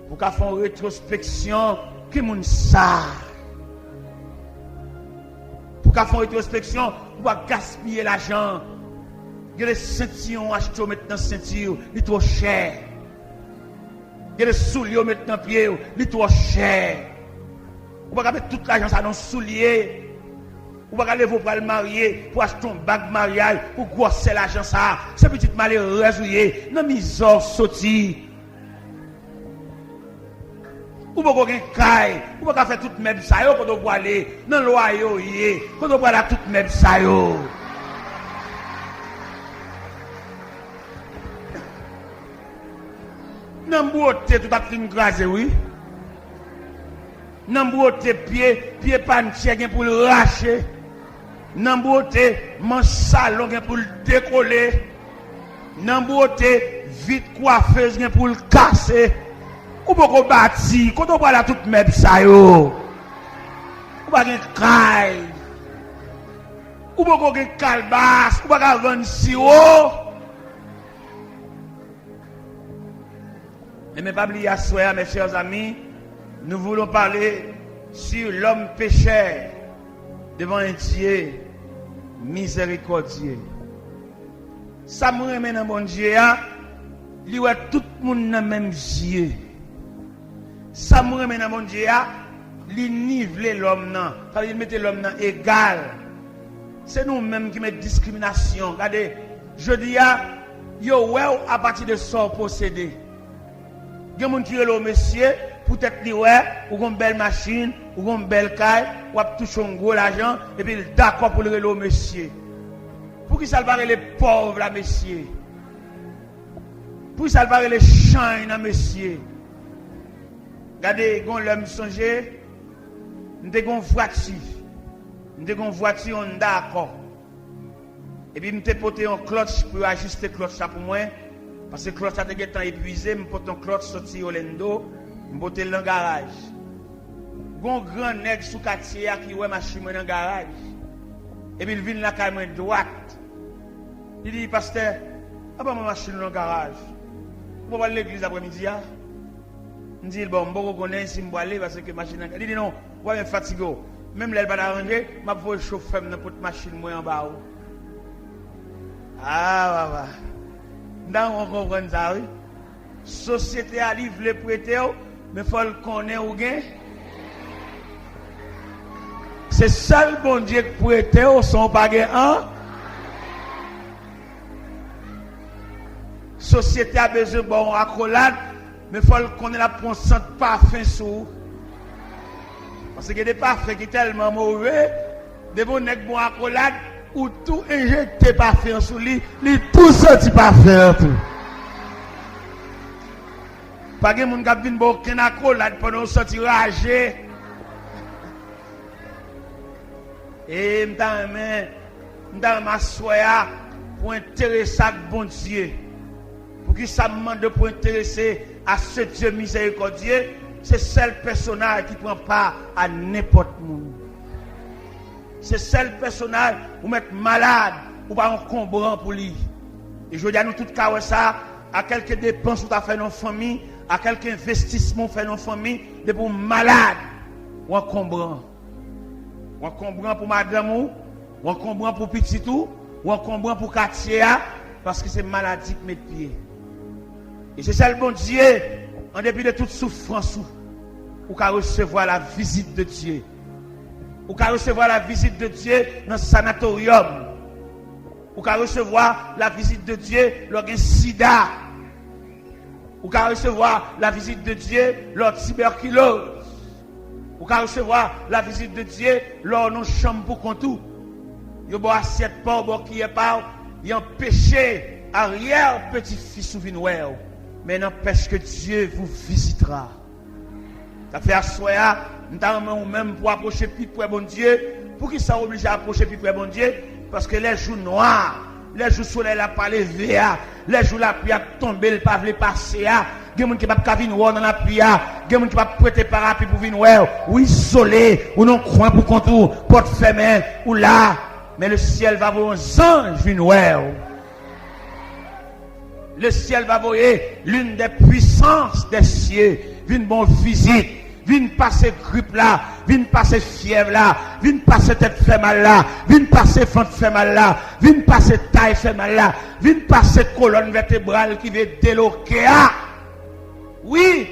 pou w ka fè yon retwospeksyon, ki moun sa? Pou w ka fè yon retwospeksyon, pou w pa gaspiye lajan. Gen de sentiyon w achte w met nan senti w, li twò chè. Gen de soulye w met nan pye w, li twò chè. Ou pa ka met tout lajan sa nan soulye. Ou pa ka leve w pral marye pou achte yon bag maryaj pou gwosè lajan sa. Se pitit malerèz ou ye, nan mizè w soti. Ou poko gen kay, ou pa ka fè tout mèb sa yo, kote w pwale, nan lwaye w ye, kote w pral ak tout mèb sa yo? Nan bwote tout ap fin kraze wi. Nan bwote pye, pye pantye gen pou l rache. Nan bwote manch salon gen pou l dekole. Nan bwote vit kwafez gen pou l kase. Ou poko bati, kote w pral ak tout mèb sa yo? Ou pa gen kay. Ou poko gen kalbas, ou pa ka vann siwo. Ebyen, pa bliye aswè a, mes chers amis, nous voulons parler sur l'homme pécheur devant un Dieu miséricordieux. Sa m renmen nan Bondye a, li wè tout moun nan menm zye. Sa m renmen nan Bondye a, li nivle lòm nan. Sa vle di, li mete lòm nan egal. Se nou menm ki met diskriminasyon. Gade, jodi a, yo wè w apati de sa w posede. Gen moun ki rele w mesye, poutèt li wè ou gon bèl machin, ou gon bèl kay, w ap touche yon gwo lajan, epi l dakò pou l rele w mesye. Poukisa l pa rele pòv la mesye? Poukisa l pa rele chanj nan mesye? Gade, gon lè m sonje, m te gon vwati. M te gen yon vwati Honda Accord. Epi m te pote yon klòtch pou yo ajiste klòtch la pou mwen, paske klòtch la te gentan epwize, m pote yon klòtch soti Orlando, m pote l nan garaj. Gon gran nèg sou katye a ki wè machin mwen nan garaj. Epi l vin lakay mwen dwat. Li di, "Pastè, a ban mwen machin ou nan garaj. Ou pa pral legliz aprèmidi a?" M di l, "Bon, m poko konnen si m prale, paske machin nan." Li di, "Non, ou pa menm fatige w. Menm lè l pa t aranje, m ap voye chofè m nan pot machin mwen anba ou." Ah, papa. M ta renmen w konprann sa, wi. Sosyete a, li vle prete w, men fò l konnen ou gen. Se sèl Bondye k prete w, san w pa gen an. Sosyete a bezwen ba w yon akolad, men fò l konnen l ap pran sant pafen sou ou. Paske gen de pafen ki tèlman move, depi yon nèg ba w akolad, ou tou enjekte pafen an sou li, li tou santi pafen an tou. Pa gen moun k ap vin ba w okenn akolad pandan w santi raje. E m ta renmen, m ta renmen aswè a pou w enterese ak Bondye. Poukisa m mande w pou w enterese à ce Dieu miséricordieux? Se sèl pèsonaj ki pran pa a nenpòt moun. Se sèl pèsonaj ou mèt malad, ou pa enkonbran pou li. E jodi a nou tout ka wè sa, a kèlke depans ou ta fè nan fanmi, a kèlke envestisman ou fè nan fanmi, depi w malad, w enkonbran. W enkonbran pou madanm ou, w enkonbran pou pitit ou, w enkonbran pou katye a, paske se maladi k met pye. E se sèl Bondye, an depi de tout soufrans ou, ou ka resevwa la vizit de Dye. Ou ka resevwa la vizit de Dye nan sanatoryòm. Ou ka resevwa la vizit de Dye lè w gen sida. Ou ka resevwa la vizit de Dye lè w tibèkiloz. Ou ka resevwa la vizit de Dye lè w nan chanm pou kont ou. Yo ba w asyèt pa w, ba w kiyè pa w, y anpeche aryè peti fis ou vin wè w. Men n'empêche que Dieu vous visitera. Sa fè aswè a, m ta renmen ou menm pou w apwoche pi pre Bondye. Poukisa w oblije apwoche pi pre Bondye? Paske lè jou nwa, lè jou solèy la pa leve a, lè jou lapli ap tonbe, l pa vle pase a, gen moun ki p ap ka vin wè w nan lapli a, gen moun ki p ap prete parapi pou vin wè w. Ou izole, ou nan kwen pou kont ou, pòt fèmen, ou la. Men le ciel va voye yon zanj vin wè w. Le ciel va voye l'une des puissances des cieux vin ba w vizit, vin pase grip la, vin pase fyèv la, vin pase tèt fè mal la, vin pase vant fè mal la, vin pase tay fè mal la, vin pase kolòn vètebral ki vle deloke a. Wi,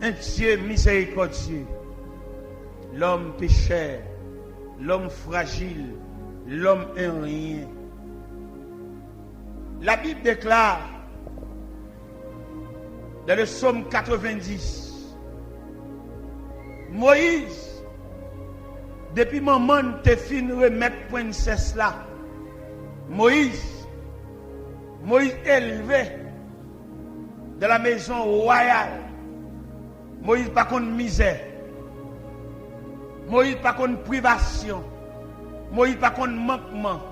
un Dieu miséricordieux. L'homme pécheur, l'homme fragile, l'homme un rien. La Bible déclare dans le psaume quatre-vingt-dix, Moyiz, depi manman n te fin remèt prensès la, Moyiz, Moyiz elve dans la maison royale. Moyiz pa konn mizè. Moyiz pa konn privasyon. Moyiz pa konn mankman.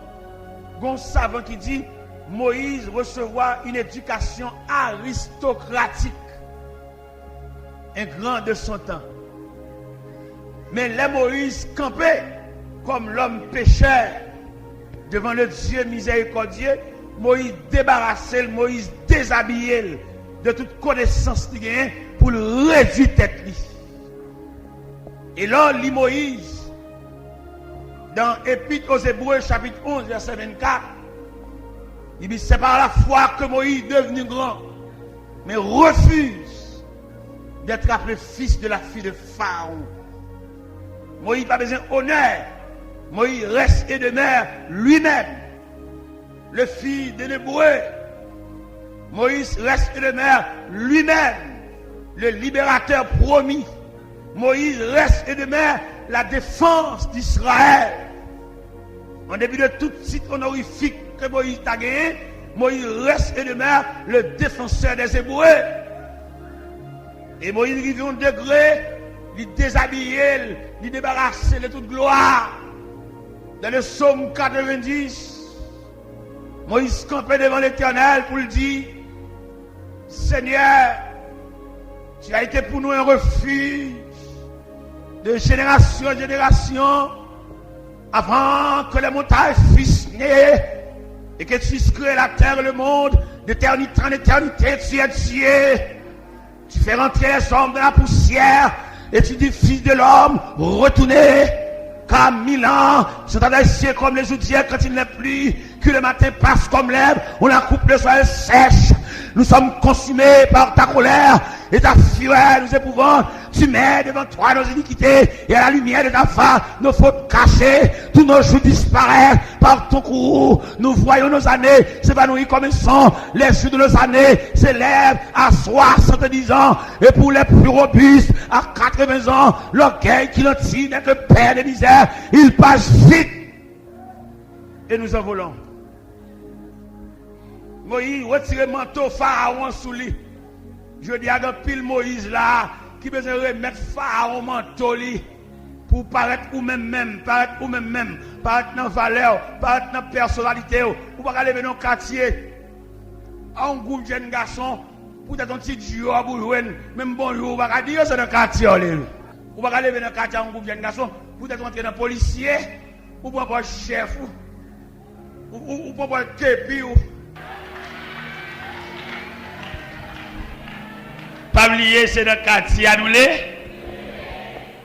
Gon savan ki di, Moïse recevra une éducation aristocratique, un grand de son temps. Men lè Moyiz kanpe kòm lòm pechè devan le Dieu miséricordieux, Moyiz debarase l, Moyiz dezabiye l de tout konesans li genyen pou l redui tèt li. E lè w li Moyiz, dans Épître aux Hébreux, chapitre onze, verset vingt-quatre, il dit, c'est par la foi que Moïse, devenu grand, mais refuse d'être appelé fils de la fille de Pharaon. Moyiz pa bezwen onè. Moïse reste et demeure lui-même le fils d'un Hébreu. Moïse reste et demeure lui-même le libérateur promis. Moïse reste et demeure la défense d'Israël. An depi de tout tit onorifique que Moïse ta genyen, Moïse reste et demeure le défenseur des Hébreux. E Moyiz rive yon degre, li dezabiye l, li debarase l de tout glwa. Dans le psaume quatre-vingt-dix, Moïse kanpe devan Letènèl pou l di, Seigneur, tu as été pour nous un refuge de génération en génération, avant que les montagnes fussent nées et que tu eusses créé la terre et le monde, d'éternité en éternité, tu es Dieu. Tu fais rentrer les hommes dans la poussière et tu dis, Fils de l'homme, retournez, car mille ans sont adressés comme les jours d'hier quand il n'est plus, que le matin passe comme l'herbe, on la coupe, le soir elle sèche. Nous sommes consumés par ta colère et ta fureur nous épouvante. Tu mets devant toi nos iniquités et à la lumière de ta face nos fautes cachées. Tous nos jours disparaissent par ton courroux. Nous voyons nos années s'évanouir comme un songe. Les jours de nos années s'élèvent à soixante-dix ans, et pour les plus robustes, à quatre-vingts ans. L'orgueil qui languit n'est que père de misère. Il passe vite et nous envolons. Moyiz retire manto Farawon sou li. Jodi a, gen anpil Moyiz la ki bezwen remèt Farawon manto li pou w parèt ou menm menm, parèt ou menm menm, parèt nan valè w, parèt nan pèsonalite w. Ou pa ka leve nan katye a yon gwoup jèn gason, poutèt yon ti djòb ou jwenn, menm bonjou ou pa ka di yo, se nan katye w leve. Ou pa ka leve nan katye a yon gwoup jèn gason, poutèt ou antre nan polisye, ou pran pòz chèf ou, ou, ou, ou pran pòz kepi ou. Pa bliye, se nan katye a nou le.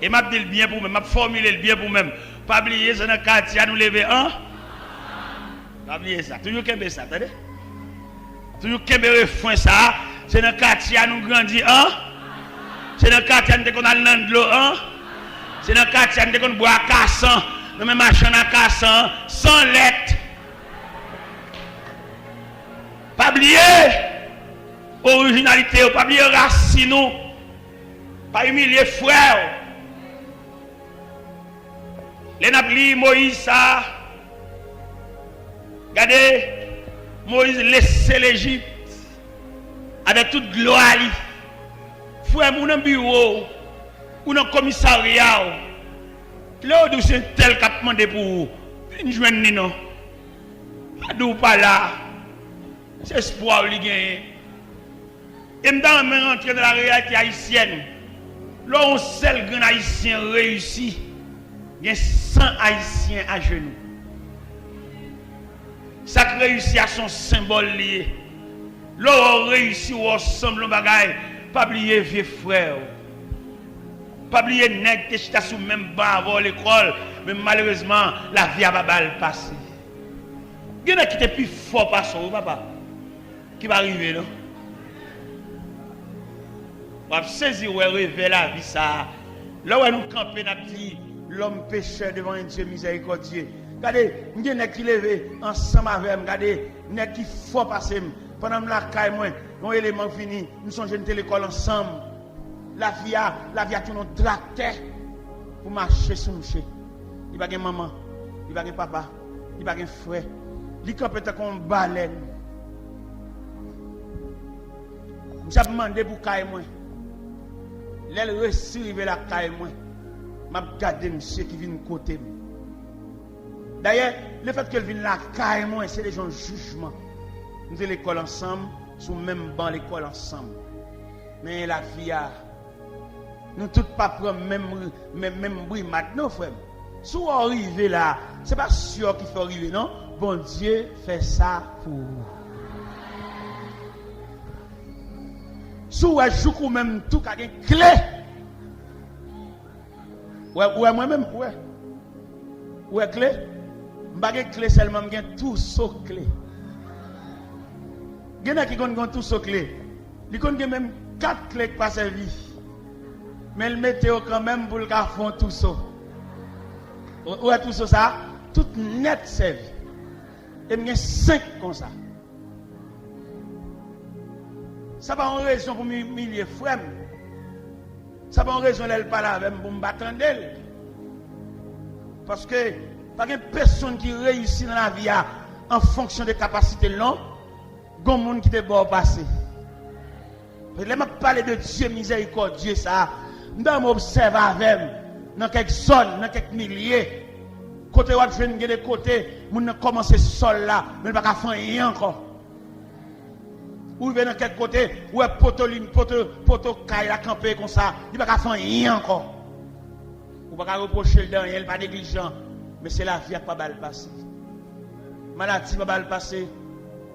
E m ap di l byen pou mwen, m ap fòmile l byen pou mwen. Pa bliye, se nan katye a nou leve an. Pa bliye sa. Toujou kenbe sa, tande. Toujou kenbe refren sa a. Se nan katye a nou grandi an. Se nan katye a nou te konn al nan dlo an. Se nan katye a nou te konn bwè akasan. Nan men machann akasan an. San lèt. Pa bliye orijinalite w. Pa bliye rasin ou. Pa imilye frè w. Lè n ap li Moyiz sa a, gade, Moyiz lese Lejip avèk tout glwa li. Frè m, ou nan biwo w, ou nan komisarya w, lè yo di w se entèl k ap mande pou ou, vin jwenn li non. Pa di w pa la. Se espwa w li genyen. E m ta renmen rantre nan la reyalite ayisyèn. Lè yon sèl grenn ayisyen reyisi, gen san ayisyen ajenou. Sa k reyisi a se yon senbòl li ye. Lè w wè w reyisi, w wè w sanble yon bagay, pa bliye vye frè w. Pa bliye nèg te chita sou menm ban avè w lekòl, men malerezman, lavi a pa ba l pase. Gen nèg ki te pi fò pase w, wi, papa, ki pa rive, non. W ap sezi wè revè lavi sa a. Lè w wè nou kanpe, n ap di, L'homme pécheur devant un Dieu miséricordieux. Gade, m gen nèg ki leve ansanm avè m. Gade, nèg ki fò pase m. Pandan m lakay mwen, yon eleman vini, m sonje n te lekòl ansanm. Lavi a, lavi a tounen yon traktè pou mache sou mouche. Li pa gen manman, li pa gen papa, li pa gen frè. Li kanpe tankou yon balèn. Misye ap mande pou kay mwen. Lè l resi rive lakay mwen, m ap gade misye ki vin kote m. Dayè, lefètke l vin lakay mwen, se deja yon jijman. Nou te lekòl ansanm, sou menm ban lekòl ansanm. Men lavi a, nou tout pa pran menm, menm, menm brimad non, frè m. Si w rive la, se pa si ki fè w rive non. Bondye fè sa pou ou. Si w wè jouk ou menm tou ka gen kle. Ou wè, ou wè mwen menm, ou wè. Ou wè kle? M pa gen kle sèlman, m gen touso kle. Gen nèg ki konn gen touso kle. Li konn gen menm kat kle k pa sèvi. Men l mete yo kanmenm pou l ka fè yon touso. Ou, ou wè touso sa? Tout nèt sèvi. E m gen senk konsa. Sa pa yon rezon pou m imilye frè m. Sa pa yon rezon lè l pale avè m pou m pa tande l. Paske pa gen pèsonn ki reyisi nan lavi a an fonksyon de kapasite l non. Gon moun ki te bò w pase. Paske lè m ap pale de Dye mizèrikòdye sa a, m ta renmen obsève avè m nan kèk zòn, nan kèk milye, Kote w ap jwenn gen de kote, moun nan kòmanse sòl la, men l pa ka fè anyen ankò. Ou rive nan kèk kote, ou wè poto lin, poto, poto kay la kanpe konsa, li pa ka fè anyen ankò. Ou pa ka repwoche l de anyen, li pa neglijan, men se lavi a k pa ba l pase. Maladi pa ba l pase,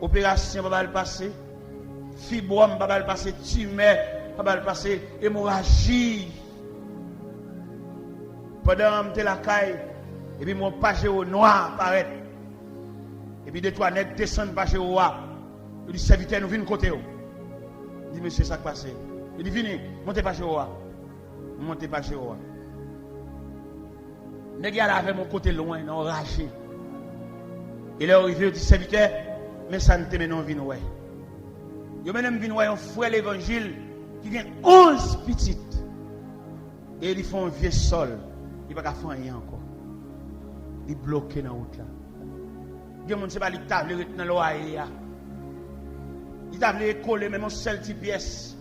operasyon pa ba l pase, fibwòm pa ba l pase, timè pa ba l pase, emoraji. Pandan m te lakay, epi m wè yon pajero nwa parèt. Epi de twa nèg desann pajero a. Yo di, "Sèvitè, nou vin kote w." M di, "Mesye, sa k pase?" Yo di, "Vini, monte pajero a." M monte pajero a. Nèg y ale avè m yon kote lwen, nan yon raje. E lè yo rive, yo di, "Sèvitè, men sa n te mennen w vin wè." Yo mennen m vin wè yon frè levanjil ki gen onz pitit. E li fè yon vye sòl. Li pa ka fè anyen ankò. Li bloke nan wout la. Gen moun, se pa li ki ta vle ret nan lwaye a. Li ta vle kole menm yon sèl ti pyès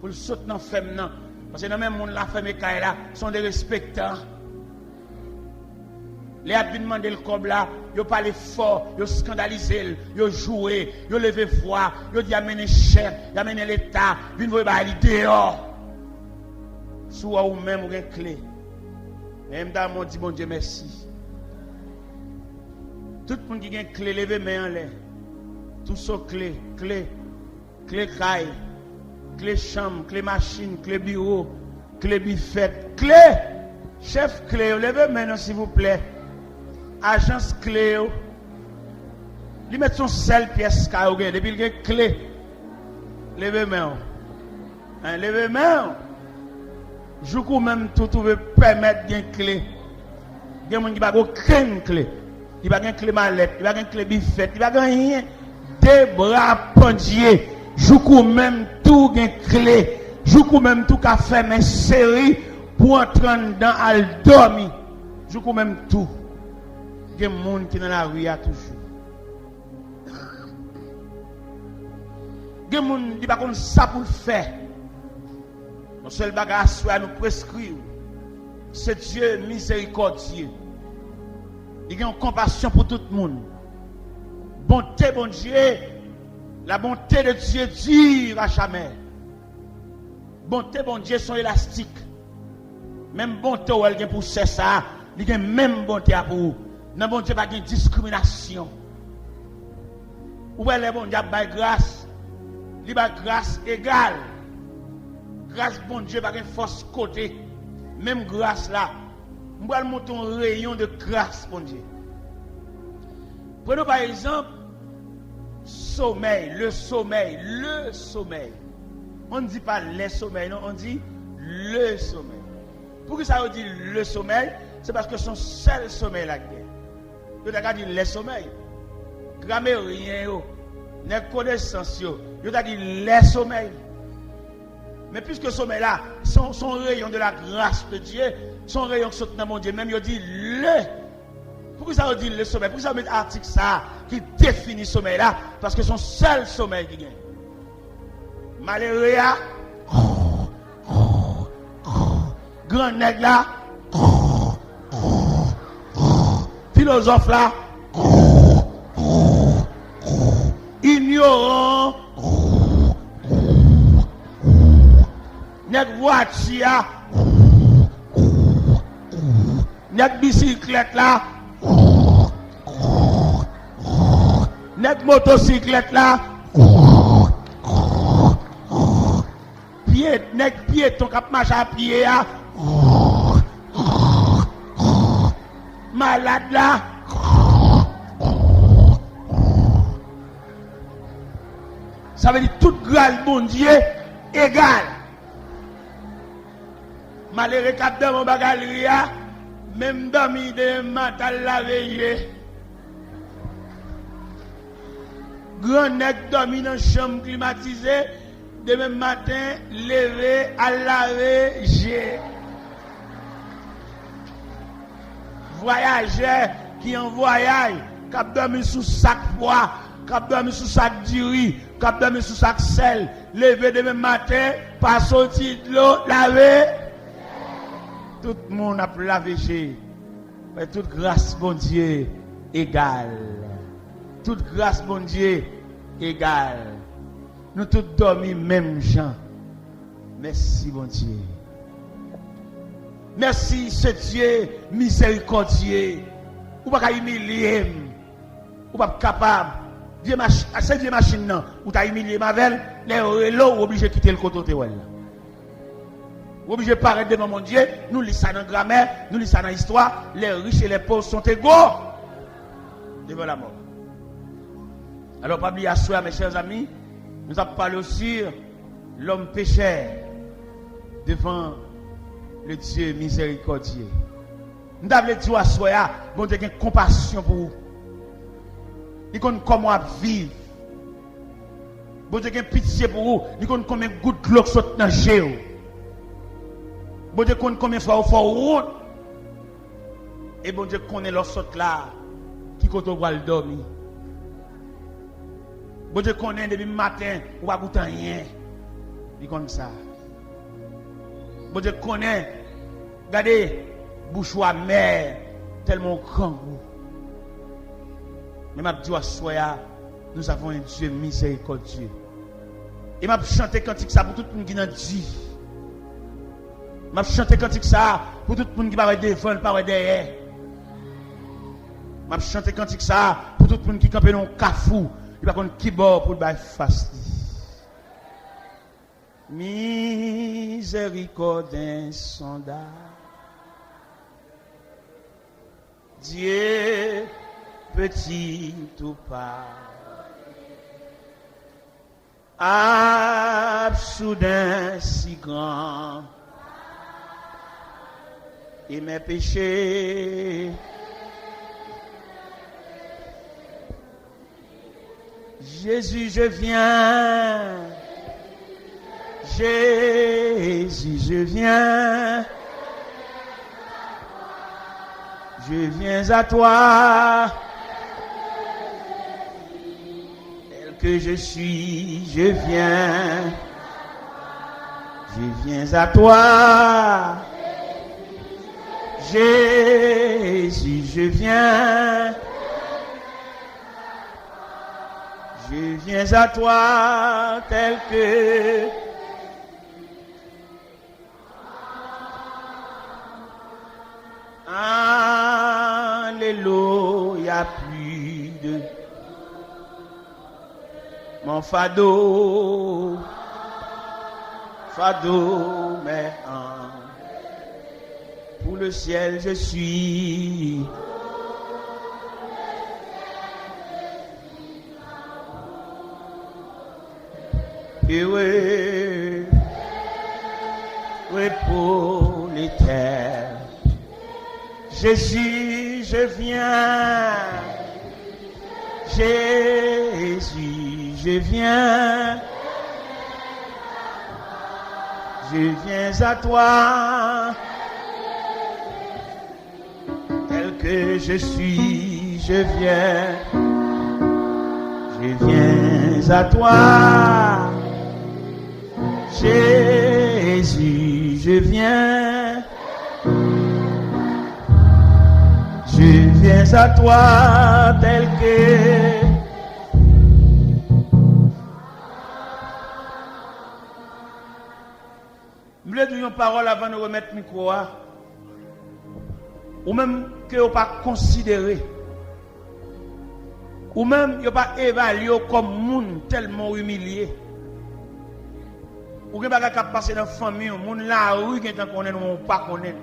pou l sot nan fèm nan. Paske nan men moun la fèmen kay la, se yon derespektan. Lè y ap vin mande l kòb la, yo pale fò, yo eskandalize l, yo joure, yo leve vwa, yo di y a mennen chèf, y a mennen Leta, vin voye bagay li deyò. Si w wè ou menm ou gen kle, men m ta renmen w di Bondye mèsi. Tout moun ki gen kle, leve men anlè. Touso kle, kle. Kle kay, kle chanm, kle machin, kle biwo, kle bifèt, kle! Chèf kle yo, leve men nou, silvouplè. Ajans kle yo. Li mèt se yon sèl pyès kay ou gen, depi l gen kle. Leve men w. Hein, leve men w. Jouk ou menm tou twouve pèmèt gen kle. Gen moun ki pa gen okenn kle. Li pa gen kle malèt, li pa gen kle bifèt, li pa gen anyen. De bra pandye. Jouk ou menm tou gen kle. Jouk ou menm tou ka fèmen seri pou antre anndan al dòmi. Jouk ou menm tou gen moun ki nan lari a toujou. Gen moun, li pa konn sa pou l fè. Yon sèl bagay aswè a nou preskri w, se Dye mizerikòdye. Li gen yon konpasyon pou tout moun. Bonte Bondye, la bonté de Dieu dure à jamais. Bonte Bondye se yon elastik. Menm bonte w wè l gen pou sè sa a, li gen menm bonte a pou ou. Nan Bondye pa gen diskriminasyon. Ou wè lè Bondye ap bay gras, li bay gras egal. Gras Bondye pa gen fòs kote. Menm gras la, m pral montre yon reyon de gras Bondye. Prenons par exemple sommeil, le sommeil, le sommeil. On ne dit pas les sommeils, non, on dit le sommeil. Poukisa yo di le sommeil? Se paske se yon sèl somèy la k gen. Yo ta ka di lè somèy. Grameryen yo, nèg konesans yo, yo ta di lè somèy. Men piske somèy la, se yon, se yon reyon de la grâce de Dieu, se yon reyon ki sot nan Bondye menm, yo di le. Poukisa yo di le somèy? Poukisa yo met atik sa a ki defini somèy la? Paske se yon sèl somèy ki gen. Malere a, grannèg la, filozòf la, inyoran, nèg vwati a, nèg bisiklèt la, nèg motosiklèt la, pye, nèg pyeton k ap mache a pye a, malad la. Sa vle di tout gras Bondye egal. Malere k ap dòmi anba galri a, menm dòmi demen maten al lave je. Grannèg dòmi nan chanm klimatize, demen maten leve al lave je. Vwayajè ki an vwayaj, k ap dòmi sou sak pwa, k ap dòmi sou sak diri, k ap dòmi sou sak sèl, leve demen maten, pa soti dlo, lave. Tout moun ap lave je. Tout gras Bondye egal. Tout gras Bondye egal. Nou tout dòmi menm jan. Mèsi Bondye. Mèsi se Dye mizèrikòdye. Ou pa ka imilye m. Ou p ap kapab. Vye mach-, se vye machin nan, ou ta imilye m avè l, lè yo rele w, ou oblije kite l kote w te wè l la. Ou oblije parèt devan Bondye, nou li sa nan gramè, nou li sa nan istwa, les riches et les pauvres sont égaux devant la mort. Alò, pa bliye aswè a, mes chers amis, nou t ap pale osi l'homme pécheur devant le Dieu miséricordieux. M ta vle di w aswè a, Bondye gen konpasyon pou ou. Li konn kòman w ap viv. Bondye gen pitye pou ou. Li konn konbyen gout dlo k sot nan je w. Bondye konn konbyen fwa w fè w wont. E Bondye konnen lè w sot la, ki kote w pral dòmi. Bondye konnen depi maten, ou pa goute anyen. Li konn sa. Bondye konnen. Gade, bouch ou amè, tèlman ou grangou. Men m ap di w aswè a, nous avons un Dieu miséricordieux. E m ap chante kantik sa pou tout moun ki nan di. M ap chante kantik sa pou tout moun ki pa wè devan l, pa wè dèyè. M ap chante kantik sa pou tout moun ki kanpe nan yon kafou, li pa konn ki bò pou l bay fas li. Miséricorde insondable, Dieu peut-il tout pardonner? Absurde si grand et mes péchés. Jésus, je viens. Jésus, je viens. Je viens à toi. Tel que je suis, je viens. Je viens à toi. Jésus, je viens. Je viens à toi tel que Alléluia, plus de mon fardeau, fardeau, mais en, pour le ciel je suis heureux, heureux pour l'éternel. Jésus, je viens. Jésus, je viens. Je viens à toi. Tel que je suis, je viens. Je viens à toi. Jésus, je viens. Je viens à toi tel que M vle di w yon pawòl avan nou remèt mikwo a. Ou menm ke yo pa konsidere. Ou menm yo pa evalye w kòm moun tèlman w imilye. Ou gen bagay k ap pase nan fanmi w, moun lari gentan konnen l, men w pa konnen l.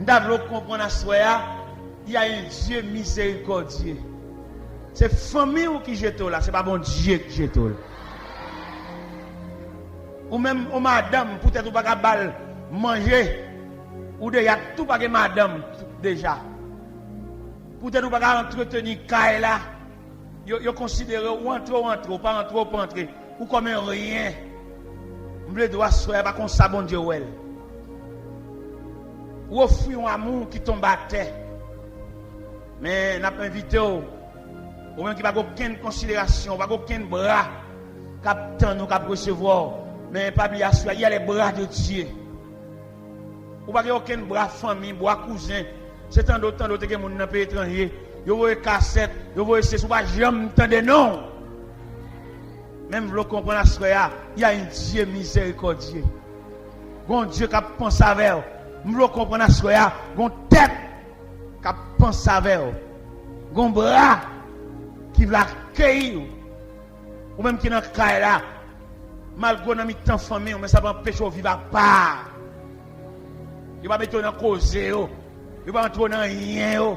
M ta vle w konprann aswè a, il y a un Dieu miséricordieux. Se fanmi w ki jete w la, se pa Bondye ki jete w la. Ou menm, yon madanm, poutèt ou pa ka ba l manje, ou deja tou pa gen madanm deja. Poutèt ou pa ka antreteni kay la, yo, yo konsidere w antre, w antre, w pa antre, w pa antre. Ou kòm yon ryen. M vle di w aswè a, pa konsa Bondye wè l. Ou ofri yon amou ki tonbe atè. Men n ap envite w, ou menm ki pa gen okenn konsiderasyon, pa gen okenn bra k ap tann ou, k ap resevwa w. Men pa bliye aswè a, il y a les bras de Dieu. Ou pa gen okenn bra fanmi, bra kouzen. Se tande w, tande w te gen moun nan peyi etranje. Yo voye kasèt, yo voye sesi, ou pa janm tande non. Men m vle w konprann aswè a, y a un Dieu miséricordieux. Gon Dye k ap panse avè w. M vle w konprann aswè a, gon tèt k ap panse avè w. Gon bra ki vle akeyi w. Ou menm ki nan kay la, malgre w nan mitan fanmi w, men sa pa anpeche w viv apa. Yo pa mete w nan koze yo. Yo pa antre w nan anyen yo.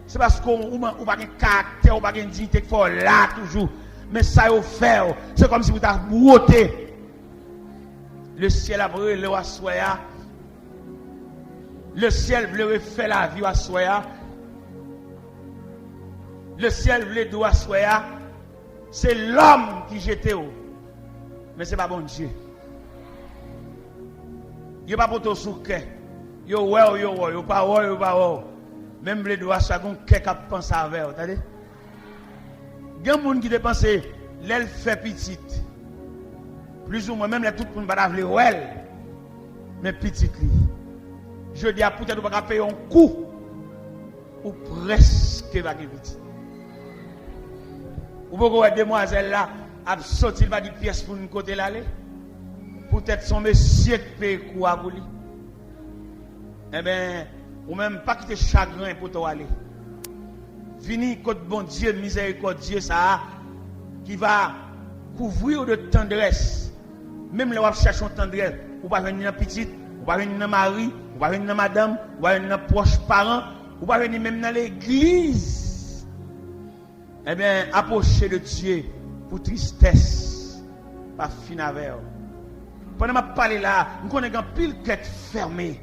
Se paske w, ou, ou pa gen karaktè, ou pa gen diyite k fè w la toujou. Men sa yo fè w, se kòmsi pou ta wote. Lesyèl ap rele w aswè a. Lesyèl vle refè lavi w aswè a. Lesyèl vle di w aswè a. Se lòm ki jete w, men se pa Bondye. Yo pa pote w sou kè. Yo wè w, yo wè w. Yo pa wè w, yo pa wè w. Men m vle di w aswè a, gon kè k ap panse avè w, tande. Gen moun ki te panse lè l fè pitit, plizoumwen, menm lè tout moun pa ta vle wè l, men pitit li. Jodi a, poutèt ou pa ka peye yon kou, ou prèske pa gen pitit. Ou poko wè demwazèl la ap soti, li pa di pyès moun kote l ale. Poutèt se yon mesye k peye kou a pou li. Enben, ou menm, pa kite chagren pote w ale. Vini kot Bondye mizèrikòdye sa a, ki va kouvri w de tandrès. Menm lè w ap chèche yon tandrès, ou pa jwenn ni nan pitit, ou pa jwenn ni nan mari, ou pa jwenn ni nan madanm, ou pa jwenn ni nan pwòch paran, ou pa jwenn ni menm nan legliz. Ebyen, apwoche de Dye pou tristès pa fin avè w. Pandan m ap pale la, m konnen gen anpil kè k fèmen.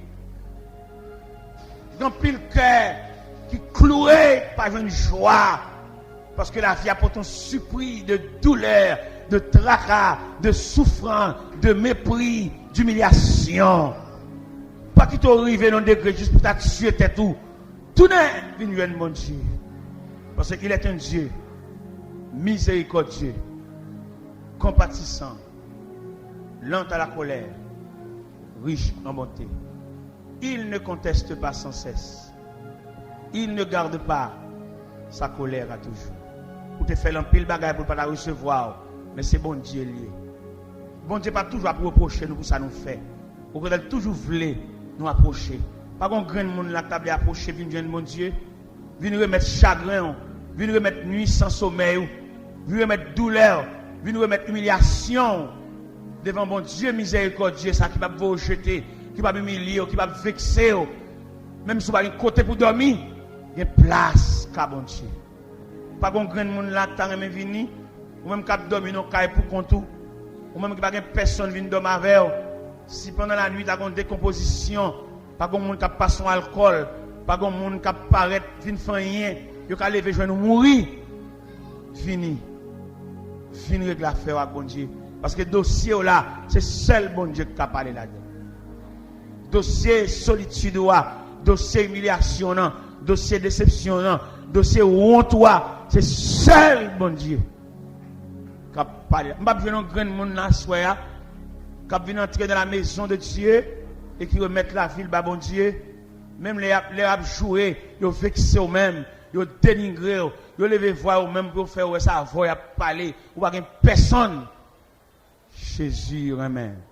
Gen anpil kè ki kloure, pa jwenn jwa. Paske lavi a pote yon sipri de doulè, de traka, de soufrans, de mepri, dimilyasyon. Pa kite w rive nan degre jis pou ta tiye tèt ou. Tounen vin jwenn Bondye. Paske il est un Dieu miséricordieux, compatissant, lent à la colère, riche en bonté. Il ne conteste pas sans cesse. Il ne garde pas sa colère à toujours. Ou te fè l anpil bagay pou l pa ta resevwa w, men se Bondye l ye. Bondye pa toujou ap repwoche nou pou sa nou fè. Okontrè, l toujou vle nou apwoche. Pa gon grenn moun la k ta vle apwoche vin jwenn Bondye? Vin remèt chagren w, vin remèt nwi san somèy ou, vin remèt doulè w, vin remèt imilyasyon w devan Bondye mizèrikòdye sa ki p ap voye w jete, ki p ap imilye w, ki p ap vekse w. Menm si w pa gen kote pou dòmi, gen plas ka Bondye. Pa gon grenn moun la k ta renmen vini, ou menm k ap dòmi nan kay pou kont ou, ou menm ki pa gen pèsonn vin dòmi avè w. Si pandan lannuit la gon dekonpozisyon, pa gon moun k ap pase yon alkòl, pa gon moun k ap parèt vin fè anyen, yo ka leve jwenn ou mouri. Vini. Vin regle afè w ak Bondye. Paske dosye w la, se sèl Bondye ki ka pale ladan. Dosye solitid ou a, dosye imilyasyon w nan, dosye desepsyon w nan, dosye wont ou a, se sèl Bondye k ap pale. M p ap jwenn yon grenn moun nan aswè a k ap vin antre dans la maison de Dieu e ki remèt lavi l ba Bondye. Menm lè y ap, lè y ap joure, yo vekse w menm, yo denigre w, yo leve vwa yo menm pou yo fè w wè se avè w y ap pale, ou pa gen pèsonn. Jezi renmen w.